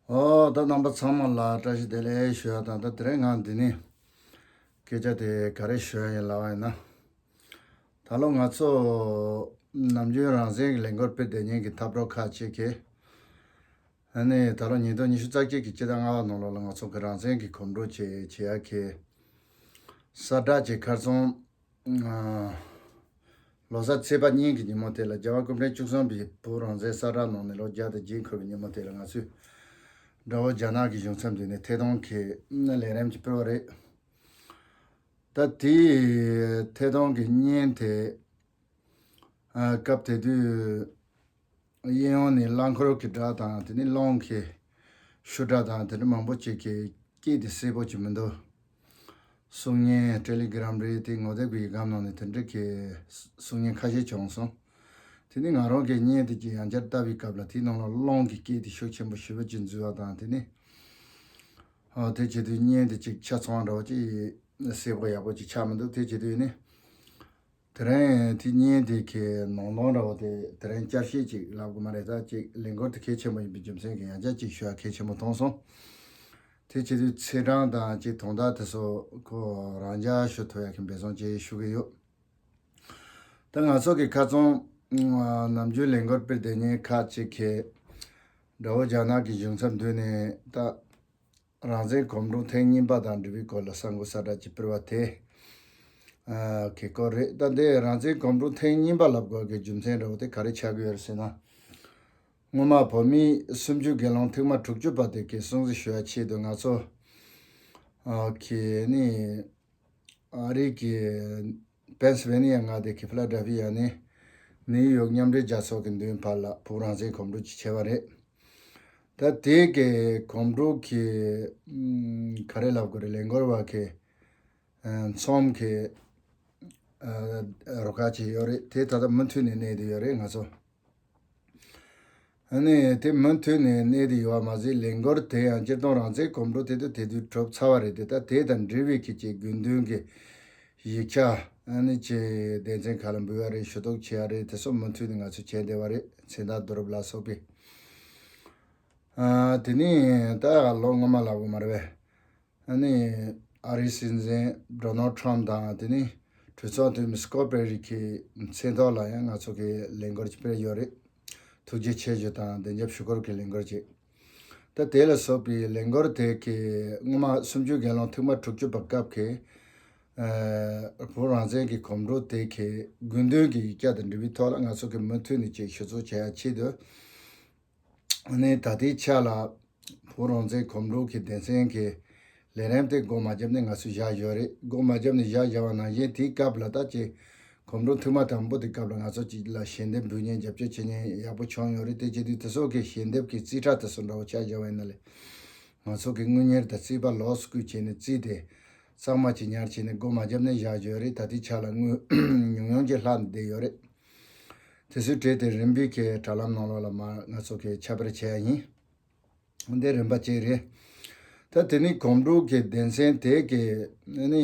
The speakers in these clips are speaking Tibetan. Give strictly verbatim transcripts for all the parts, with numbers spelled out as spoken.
ཨོ་ད་རྣམ་པ་ཚང་མ་ལ་བཀྲ་ཤིས་བདེ་ལེགས་ཞུ་ཡ་དང་། ད་དེ་རིང་ང་འདི་ནས་སྐད་ཆ་དེ་ག་རེ་ཞུ་ཡ་ཡིན་ལབ་པ་ཡིན་ན། ད་ལོ་ང་ཚོ་ནམ་རྒྱུན་རང་བཙན་གྱི་ལས་འགུལ་སྤེལ་བསྡད་མཁན་གྱི་འཐབ་གྲོགས་ཁག་ཅིག་གིས། ཨ་ནི་ད་ལོ་ཉིས་སྟོང་ཉི་ཤུ་རྩ་གཅིག་གི་སྤྱི་ཟླ་ལྔ་པ་ནང་ལོགས་ལ་ང་ཚོ་གི་རང་བཙན་གྱི་གོམ་བགྲོད་བྱེད་བྱེད་ཡ་གི་གསལ་བསྒྲགས་ཀྱི་ཁ་རྩང་། ཨ། ལོ་གསར་ཚེས་པ་གཉིས་ཀྱི་ཉིན་མོ་དེ་ལ་རྒྱལ་བ་སྐུ་ཕྲེང་བཅུ་གསུམ་པའི་བོད་རང་བཙན་གསལ་བསྒྲགས་གནང་ནས་ལོ་བརྒྱ་དང་བརྒྱད་འཁོར་བའི་ཉིན་མོ་དེ་ལ་ང་ཚོས་དགྲ་བོ་རྒྱ་ནག་གི་གཞུང་ཚབ་མདུན་ནས་ཐད་གཏོང་གི་ལས་རིམ་ཅིག་སྤེལ་བ་རེད། ད་དེའི་ཐད་གཏོང་གི་བརྙན་དེ། ཨ། སྐབས་དེ་དུས་གཡས་གཡོན་ནས་རླངས་འཁོར་གྱི་སྒྲ་དང་། དེ་ནས་རླུང་གི་ཤུགས་སྒྲ་དང་། དེ་ནས་མང་པོ་ཅིག་གིས་སྐད་དེ་གསལ་པོ་ཅིག་མི་འདུག་གསུང་བརྙན་ཊེ་ལི་གྷི་རམ་རེད། དེ་ངོ་དེབ་ཀྱི་སྒམ་ནང་ནས་དེ་འདྲ་གི་གསུང་བརྙན་ཁ་ཤས་བྱུང་སོང་། དེ་ནས་ང་རང་གིས་བརྙན་དེ་ཅིག་ཡང་བསྐྱར་བལྟ་བའི་སྐབས་ལ་དེའི་ནང་ལ་རླུང་གི་སྐད་དེ་ཤུགས་ཆེན་པོ་ཞེ་པོ་ཅིག་འཛུལ་བ་དང་། དེ་ནས། ཨ། དེ་བྱེད་དུས་བརྙན་དེ་ཅིག་ཆ་ཚང་བ་འདྲ་བོ་ཅིག་གསལ་པོ་ཡག་པོ་ཅིག་ཆགས་མི་འདུག་དེ་བྱེད་དུས་ནི། དེ་རིང་དེ་བརྙན་དེ་གི་ནང་དོན་འདྲ་བོ་དེ་དེ་རིང་བསྐྱར་བཤད་ཅིག་ལབ་དགོས་མ་རེད། ད་ཅིག་ལས་འགུལ་དེ་གལ་ཆེན་པོ་ཡིན་པའི་རྒྱུ་མཚན་གྱིས་ཡང་བསྐྱར་ཅིག་ཞུ་ཡ་གལ་ཆེན་པོ་མཐོང་སོང་། དེ་བྱེད་དུས་ཚེས་གྲངས་དང་ཅིག་དོན་དག་དེ་ཚོ་ཁོ་རང་འཇགས་ཞུ་ཐུབ་ཡ་གི་འབད་བརྩོན་བྱེད་ཞུ་གི་ཡོད། ད་ང་ཚོ་གི་ཁ་རྩང་། ཨ། ནམ་རྒྱུན་ལས་འགུལ་སྤེལ་བསྡད་མཁན་ཁག་ཅིག་གིས་དགྲ་བོ་རྒྱ་ནག་གི་གཞུང་ཚབ་མདུན་ནས་ད། རང་བཙན་གོམ་བགྲོད་ཐེངས་གཉིས་པ་དང་འབྲེལ་བའི་སྐོར་ལ་གསར་འགོད་གསལ་བསྒྲགས་ཅིག་སྤེལ་བ་དེ། ཨ། གི་སྐོར་རེད། ད་འདི་རང་བཙན་གོམ་བགྲོད་ཐེངས་གཉིས་པ་ལབ་དགོས་ཀྱི་རྒྱུ་མཚན་འདྲ་བོ་དེ་ག་རེ་ཆགས་ཀྱི་ཡོད་རེད་ཟེར་ན། སྔོན་མ་བོད་མིའི་སུམ་ཅུ་སྒེར་ལངས་ཐེངས་མ་དྲུག་ཅུ་པ་དེ་གའི་སྲུང་བརྩི་ཞུ་ཡ་ཆེད་དུ་ང་ཚོ། ཨ། གི་ནི། ཨ་རི་གི་པེན་སི་ཝེ་ནི་ཡ་མངའ་སྡེ་གི་ཕི་ལ་ཌེལ་ཕི་ཡ་ནས་ནིའུ་ཡོག་མཉམ་འབྲེལ་རྒྱལ་ཚོགས་ཀྱི་མདུན་བར་ལ་བོད་རང་བཙན་གོམ་བགྲོད་ཅིག་བྱས་པ་རེད། ད་དེ་གའི་གོམ་བགྲོད་ཀྱི། ཨམ། ག་རེ་ལབ་དགོས་རེད། ལས་འགུལ་བ་གི། ཨ། ཚོམས་ཀྱི། ཨ། རུ་ཁག་ཅིག་ཡོད་རེད། དེ་ད་ལྟ་མུ་མཐུད་ནས་གནས་བསྡད་ཡོད་རེད་ང་ཚོ། ཨ་ནི་དེ་མུ་མཐུད་ནས་གནས་བསྡད་ཡོད་པ་མ་ཟད། ལས་འགུལ་དེ་ཡང་སྤྱིར་བཏང་རང་བཙན་གོམ་བགྲོད་དེ་དུས་དེ་དུས་གྲུབ་ཚར་བ་རེད་དེ། ད་དེ་དང་འབྲེལ་བའི་གི་ཅིག་དགོས་འདུན་གྱི་ཡིག་ཆ། ཨ་ནི་ཅིག་སྡེ་ཚན་ཁག་ལ་འབུལ་བ་རེད། ཞུ་གཏུག་བྱས་པ་རེད། དེ་ཚོ་མུ་མཐུད་ནས་ང་ཚོ་བྱས་བསྡད་པ་རེད། མཚན་རྟགས་བསྡུ་རུབ་ལ་སོགས་པའི། ཨ། དེ་ནས་ད་ལོ་སྔོན་མ་ལབ་དགོས་མ་རེད་པས། ཨ་ནི་ཨ་རིའི་སྲིད་འཛིན་ཌོ་ནལ་ཊམ་དང་། དེ་ནས་གྲོས་ཚོགས་འཐུས་མི་སྐོད་པེ་རིག་གི་མཚན་ཐོག་ལ་ཡང་ང་ཚོ་གི་ལས་འགུལ་ཅིག་སྤེལ་ཡོད་རེད། ཐུགས་རྗེ་ཆེ་ཞུ་དང་བདེན་རྒྱབ་ཞུ་སྐོར་གྱི་ལས་འགུལ་ཅིག་ད་དེ་ལ་སོགས་པའི་ལས་འགུལ་དེ་གའི་སྔོན་མ་སུམ་ཅུ་སྒེར་ལངས་ཐེངས་མ་དྲུག་ཅུ་པ་སྐབས་ཀྱི། ཨ། བོད་རང་བཙན་གྱི་གོམ་བགྲོད་དེ་གའི་དགོས་འདུན་གྱི་ཡིག་ཆ་དང་འབྲེལ་བའི་ཐོག་ལ་ང་ཚོ་གི་མུ་མཐུད་ནས་ཅིག་ཞུ་གཏུག་བྱ་ཡ་ཆེད་དུ། ནས་ད་ལྟའི་ཆ་ལ་བོད་རང་བཙན་གོམ་བགྲོད་ཀྱི་སྡེ་ཚན་གྱི་ལས་རིམ་དེ་སྒོ་མ་བརྒྱབ་ནས་ང་ཚོས་བཞག་ཡོད་རེད། སྒོ་མ་བརྒྱབ་ནས་བཞག་བཞག་པ་ནང་བཞིན་དེའི་སྐབས་ལ་ད་ཅིག་གོམ་བགྲོད་ཐེངས་མ་དང་པོ་དེ་སྐབས་ལ་ང་ཚོ་ཅིག་ལ་ཞལ་འདེབས་འབུལ་མཁན་རྒྱབ་སྐྱོར་བྱེད་མཁན་ཡག་པོ་བྱུང་ཡོད་རེད། དེ་བྱེད་དུས་དེ་ཚོ་གི་ཞལ་འདེབས་ཀྱི་རྩིས་ཁྲ་དེ་ཚོ་འདྲ་བོ་ཆ་བཞག་པ་ཡིན་ན་ལས། ང་ཚོ་གི་དངུལ་གཉེར་དང་རྩིས་པ་ལོགས་སུ་བསྐུལ་བྱས་ནས་རྩིས་དེ་གཙང་མ་ཅིག་ཉར་བྱས་ནས་སྒོ་མ་བརྒྱབ་ནས་བཞག་ཡོད་རེད། ད་ལྟའི་ཆ་ལ་དངུལ་ཉུང་ཉུང་ཅིག་ལྷག་བསྡད་ཡོད་རེད། དེ་ཚོའི་གྲས་དེ་རིམ་པས་ཀྱི་དྲ་ལམ་ནང་ལོགས་ལ་མར་ང་ཚོ་གིས་ཁྱབ་སྤེལ་བྱས་ཡ་ཡིན། འདི་རིམ་པ་གཅིག་རེད། ད་དེ་ནི་གོམ་བགྲོད་ཀྱི་སྡེ་ཚན་དེ་གི་ནི་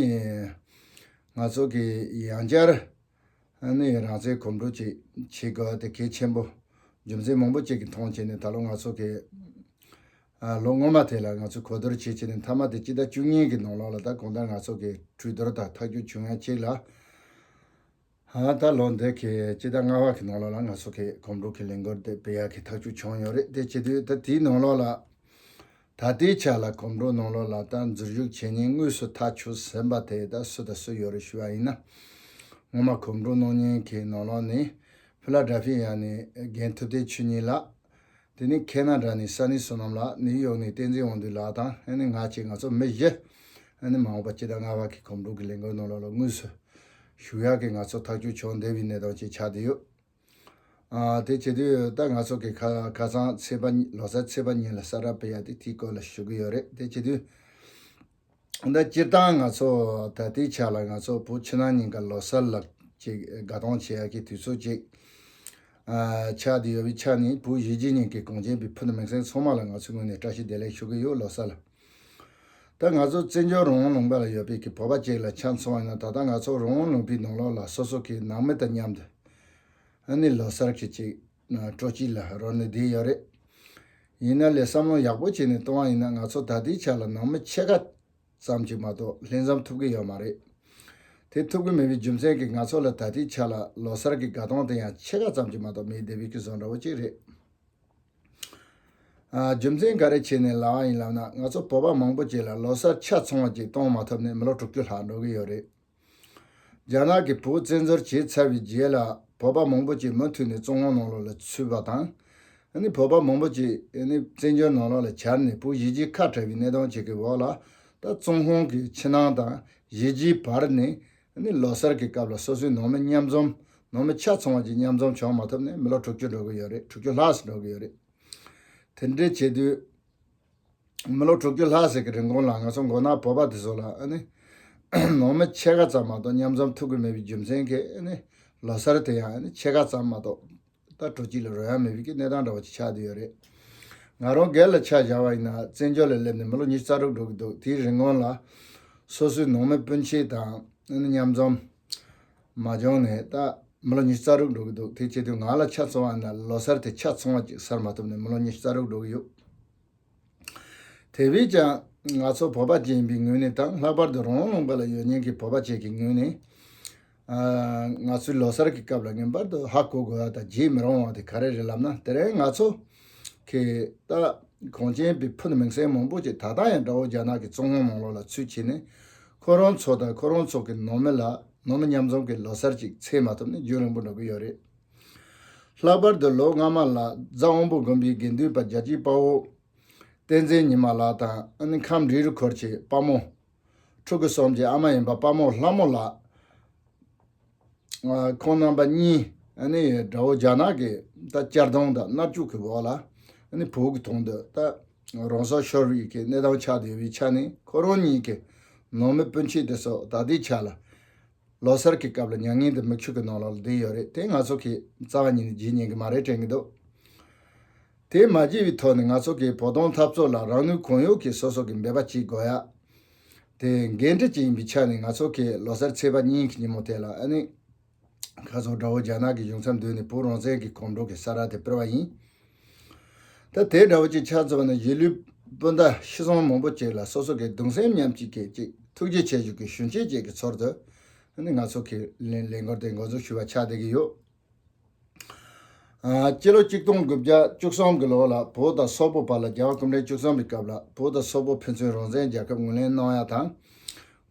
ང་ཚོ་གི་ཡང་བསྐྱར་ནི་རང་བཙན་གོམ་བགྲོད་ཅིག་བྱེད་དགོས་པ་དེ་གལ་ཆེན་པོ། རྒྱུ་མཚན་མང་པོ་ཅིག་གི་མཐོང་བྱས་ནས་ད་ལོ་ང་ཚོ་གི་ཨ། ལོ་སྔོན་མ་དེ་ལ་ང་ཚོས་གོ་བསྡུར་བྱས་བྱས་ནས་མཐའ་མ་དེ་སྤྱི་ཟླ་བཅུ་གཉིས་ཀྱི་ནང་ལོགས་ལ་ད་གང་ལྟར་ང་ཚོ་གི་གྲོས་བསྡུར་དང་ཐག་གཅོད་བྱུང་ཡ་གཅིག་ལ། ཨ། ད་ལོ་འདི་གི་སྤྱི་ཟླ་ལྔ་པ་གི་ནང་ལོགས་ལ་ང་ཚོ་གི་གོམ་བགྲོད་ཀྱི་ལས་འགུལ་འདི་སྤེལ་ཡག་གི་ཐག་གཅོད་བྱུང་ཡོད་རེད། དེ་བྱེད་དུས་ད་དེའི་ནང་ལོགས་ལ། ད་ལྟའི་ཆ་ལ་གོམ་བགྲོད་ནང་ལོགས་ལ་ད་འཛུལ་ཞུགས་བྱེད་མཁན་དངོས་སུ་ཐག་གཅོད་ཟིན་པ་དེ་ད་སུ་དང་སུ་ཡོད་རེད་ཞུ་བ་ཡིན་ན། སྔོན་མ་གོམ་བགྲོད་གནང་མཁན་གྱི་ནང་ལོགས་ནས་ཕི་ལ་ཌེལ་ཕི་ཡ་ནས་རྒན་ཐུབ་བསྟན་ཆོས་ཉིད་ལགས། དེ་ནས་ཁེ་ན་ཌ་ནས་ས་གནས་བསོད་ནམས་ལགས། ནིའུ་ཡོག་ནས་བསྟན་འཛིན་དབང་འདུས་ལགས་དང་། ཨ་ནི་ང་བཅས་ང་ཚོ་མི་བཞི། ཨ་ནི་མ་འོངས་པ་སྤྱི་ཟླ་ལྔ་པ་གི་གོམ་བགྲོད་ཀྱི་ལས་འགུལ་ནང་ལོགས་ལ་དངོས་སུ་ཞུགས་ཡག་གི་ང་ཚོ་ཐག་གཅོད་བྱུང་བསྡད་པའི་གནས་སྟངས་ཅིག་ཆགས་བསྡད་ཡོད། ཨ། དེ་བྱེད་དུས་ད་ང་ཚོ་གི་ཁ་ཁ་སང་ཚེས་པ་གཉིས། ལོ་གསར་ཚེས་པ་གཉིས་ལ་གསལ་བསྒྲགས་སྤེལ་ཡག་དེ་དེའི་སྐོར་ལ་ཞུ་གི་ཡོད་རེད། དེ་བྱེད་དུས་ད་སྤྱིར་བཏང་ང་ཚོ་ད་ལྟའི་ཆ་ལ་ང་ཚོ་བོད་ཕྱི་ནང་གཉིས་ཀ་ལོ་གསར་ལ་ཅིག་དགའ་སྟོན་བྱེད་ཡག་གི་དུས་ཚོད་ཅིག་ཨ། ཆགས་བསྡད་ཡོད་པའི་ཆ་ནས་བོད་གཞིས་བྱེས་གཉིས་ཀྱི་གངས་ཅན་པའི་ཕུ་ནུ་མིང་སྲིང་ཚང་མ་ལ་ང་ཚོའི་ངོས་ནས་བཀྲ་ཤིས་བདེ་ལེགས་ཞུ་གི་ཡོད། ལོ་གསར་ལ། ད་ང་ཚོ་བཙན་བྱོལ་རང་དབང་ལུང་པ་ལ་ཡོད་པའི་གི་བོད་པ་ཅིག་ལ་ཆ་མཚོན་པ་ཡིན་ན། ད་ལྟ་ང་ཚོ་རང་དབང་ལུང་པའི་ནང་ལོགས་ལ་སོ་སོ་གི་ནང་མི་དང་མཉམ་དུ་ཨ་ནི་ལོ་གསར་གྱི་ཅིག་ སྤྲོ་སྐྱིད་ལ་རོལ་ནས་བསྡད་ཡོད་རེད། ཡིན་ན་ལས་བསམ་བློ་ཡག་པོ་བྱས་ནས་གཏོང་བ་ཡིན་ན། ང་ཚོ་ད་ལྟའི་ཆ་ལ་ནང་མི་ཕྱེད་ཀ་ཙམ་ཅིག་མ་གཏོགས་ལྷན་འཛོམས་ཐུབ་ཀྱི་ཡོད་མ་རེད། དེ་ཐུབ་ཀྱི་མེད་པའི་རྒྱུ་མཚན་གྱིས་ང་ཚོ་ལ་ད་ལྟའི་ཆ་ལ་ལོ་གསར་གྱི་དགའ་སྟོན་དེ་ཡང་ཕྱེད་ཀ་ཙམ་ཅིག་མ་གཏོགས་མེད་བསྡད་པའི་ཁྱད་པར་འདྲ་བོ་ཅིག་རེད། ཨ། རྒྱུ་མཚན་ག་རེ་བྱས་ནས་ལབ་པ་ཡིན་ལབ་ན། ང་ཚོ་བོད་པ་མང་པོ་ཅིག་ལ་ལོ་གསར་ཆ་ཚང་བ་ཅིག་གཏོང་མ་ཐུབ་ནས་མི་ལོ་དྲུག་ཅུ་ལྷག་འགྲོ་གི་ཡོད་རེད། རྒྱ་ནག་གིས་བོད་བཙན་འཛུལ་བྱས་ཚར་བའི་རྗེས་ལ་བོད་པ་མང་པོ་ཅིག་མུ་མཐུད་ནས་བཙོན་ཁང་ནང་ལོགས་ལ་ཚུད་པ་དང་། ཨ་ནི་བོད་པ་མང་པོ་ཅིག་ཨ་ནི་བཙན་བྱོལ་ནང་ལོགས་ལ་གྱར་ནས་བོད་གཞིས་བྱེས་ཁ་བྲལ་བའི་གནས་སྟངས་ཅིག་གི་འོག་ལ། ད་བཙོན་ཁང་གི་ཕྱི་ནང་དང་གཞིས་བྱེས་བར་ནས་ཨ་ནི་ལོ་གསར་གྱི་སྐབས་ལ་སོ་སོའི་ནང་མི་མཉམ་འཛོམས། ནང་མི་ཆ་ཚང་བ་ཅིག་མཉམ་འཛོམས་བྱུང་མ་ཐུབ་ནས་མི་ལོ་དྲུག་ཅུ་འགྲོ་གི་ཡོད་རེད། དྲུག་ཅུ་ལྷག་ཙམ་འགྲོ་གི་ཡོད་རེད། དེ་འདྲ་བྱེད་དུས། མི་ལོ་དྲུག་ཅུ་ལྷག་ཙམ་གྱི་རིང་གོང་ལ་ང་ཚོ་མགོ་ནག་བོད་པ་དེ་ཚོ་ལ་ཨ་ནི་ནང་མི་ཕྱེད་ཀ་ཙམ་མ་གཏོགས་མཉམ་འཛོམས་ཐུབ་ཀྱི་མེད་པའི་རྒྱུ་མཚན་གྱིས། ཨ་ནི་ལོ་གསར་དེ་ཡང་ཨ་ནི་ཕྱེད་ཀ་ཙམ་མ་གཏོགས་ད་སྤྲོ་སྐྱིད་ལ་རོལ་ཡ་མེད་པའི་གི་གནས་སྟངས་འདྲ་བོ་ཅིག་ཆགས་བསྡད་ཡོད་རེད། ང་རང་སྒེར་ལ་ཆ་བཞག་པ་ཡིན་ན། བཙན་བྱོལ་ལ་སླེབས་ནས་མི་ལོ་ཉི་ཤུ་རྩ་དྲུག་འགྲོ་གི་འདུག་དེའི་རིང་གོང་ལ་སོ་སོའི་ནང་མི་སྤུན་མཆེད་དང་ཨ་ནི་མཉམ་འཛོམས་མ་བྱུང་ནས་ད་མི་ལོ་ཉི་ཤུ་རྩ་དྲུག་འགྲོ་གི་འདུག་དེ་བྱེད་དུས་ང་ལ་ཆ་མཚོན་པ་ཡིན་ན་ལོ་གསར་དེ་ཆ་ཚང་བ་ཅིག་ཟར་མ་ཐུབ་ནས་མི་ལོ་ཉི་ཤུ་རྩ་དྲུག་འགྲོ་གི་ཡོད། དེ་བས་ཀྱང་ང་ཚོ་བོད་པ་ཅིག་ཡིན་པའི་ངོས་ནས་དང་། ལྷག་པར་དུ་རང་དབང་ལུང་པ་ལ་ཡོད་མཁན་གྱི་བོད་པ་ཅིག་གི་ངོས་ནས། ཨ། ང་ཚོའི་ལོ་གསར་གྱི་སྐབས་ལ་ངེས་པར་དུ་ཧ་གོ་དགོས་པ་དང་བརྗེད་མི་རུང་བ་དེ་ག་རེ་རེད་ལབ་ན། དེ་རིང་ང་ཚོ་གི་ད་གངས་ཅན་པའི་ཕུ་ནུ་མིང་སྲིང་མང་པོ་ཅིག་ད་ལྟ་ཡང་དགྲ་བོ་རྒྱ་ནག་གི་བཙོན་ཁང་ནང་ལོགས་ལ་ཚུད་བྱས་ནས། ཁོ་རང་ཚོ་དང་ཁོ་རང་ཚོ་གི་ནང་མི་ལ་ནང་མི་མཉམ་འཛོམས་ཀྱི་ལོ་གསར་ཅིག་འཚོལ་མ་ཐུབ་ནས་རྒྱུན་རིང་པོ་འགྲོ་གི་ཡོད་རེད། ལྷག་པར་དུ་ལོ་སྔ་མ་ལ་རྫ་དབོན་པོ་དགོན་པའི་དགེ་འདུན་པ་རྒྱལ་གཅེས་དཔའ་བོ་བསྟན་འཛིན་ཉི་མ་ལགས་དང་། ཨ་ནི་ཁམས་འབྲི་རུ་ཁུལ་གྱི་དཔའ་མོ་ཕྲུ་གུ་གསུམ་གྱི་ཨ་མ་ཡིན་པ་དཔའ་མོ་ལྷ་མོ་ལགས། ཨ། ཁོང་རྣམ་པ་གཉིས་ཨ་ནི་དགྲ་བོ་རྒྱ་ནག་གི་ད་གཅར་རྡུང་དང་མནར་གཅོད་ཀྱི་འོག་ལ། ཨ་ནི་བོད་ཀྱི་དོན་དུ་ད་རང་སྲོག་ཤོར་བའི་གི་གནས་སྟངས་ཆགས་བསྡད་པའི་ཆ་ནས། ཁོ་རང་གཉིས་ཀྱི་ནང་མི་སྤུན་མཆེད་དེ་ཚོ་ད་ལྟའི་ཆ་ལ་ལོ་གསར་གྱི་སྐབས་ལ་མྱ་ངན་དང་མིག་ཆུ་གི་ནང་ལོགས་ལ་བསྡད་ཡོད་རེད། དེ་ང་ཚོ་གིས་རྩ་བ་ཉིད་ནས་བརྗེད་ཉན་གྱི་མ་རེད་དྲན་གྱི་འདུག་དེ་མ་བརྗེད་པའི་ཐོག་ནས་ང་ཚོ་གིས་བོད་དོན་འཐབ་རྩོད་ལ་རང་ནུས་གང་ཡོད་ཀྱིས་སོ་སོ་གི་འབད་པ་བྱེད་དགོས་ཡ་དེ་འགན་འཁྲི་ཅིག་ཡིན་པའི་ཆ་ནས། ང་ཚོ་གིས་ལོ་གསར་ཚེས་པ་གཉིས་ཀྱི་ཉིན་མོ་དེ་ལ་ཨ་ནི་ཁ་སང་དགྲ་བོ་རྒྱ་ནག་གི་གཞུང་ཚབ་མདུན་ནས་བོད་རང་བཙན་གྱི་གོམ་བགྲོད་ཀྱི་ས་ར་དེ་སྤེལ་བ་ཡིན། ད་དེ་འདྲ་བོ་ཅིག་ཆགས་ཚར་བ་ན། གཞིས་ལུས་སྤུན་ཟླ་ཤི་གསོན་མང་པོ་ཅིག་ལ་སོ་སོ་གི་གདུང་སེམས་མཉམ་སྐྱེད་ཀྱི་ཅིག་ཐུགས་རྗེ་ཆེ་ཞུ་གི་ཞུ་མཆིད་ཅིག་གི་ཚུལ་དུ། ཨ་ནི་ང་ཚོ་གི་ལས་ལས་འགུལ་དེ་འགོ་འཛུགས་ཞུ་བ་ཆགས་བསྡད་ཀྱི་ཡོད། ཨ། སྤྱི་ལོ་གཅིག་སྟོང་དགུ་བརྒྱ་བཅུ་གསུམ་གྱི་ལོ་ལ་བོད་དང་སོག་པོ་བར་ལ་རྒྱལ་བ་སྐུ་ཕྲེང་བཅུ་གསུམ་པའི་སྐབས་ལ་བོད་དང་སོག་པོ་ཕན་ཚུན་རང་བཙན་རྒྱལ་ཁབ་ངོས་ལེན་གནང་ཡ་དང་།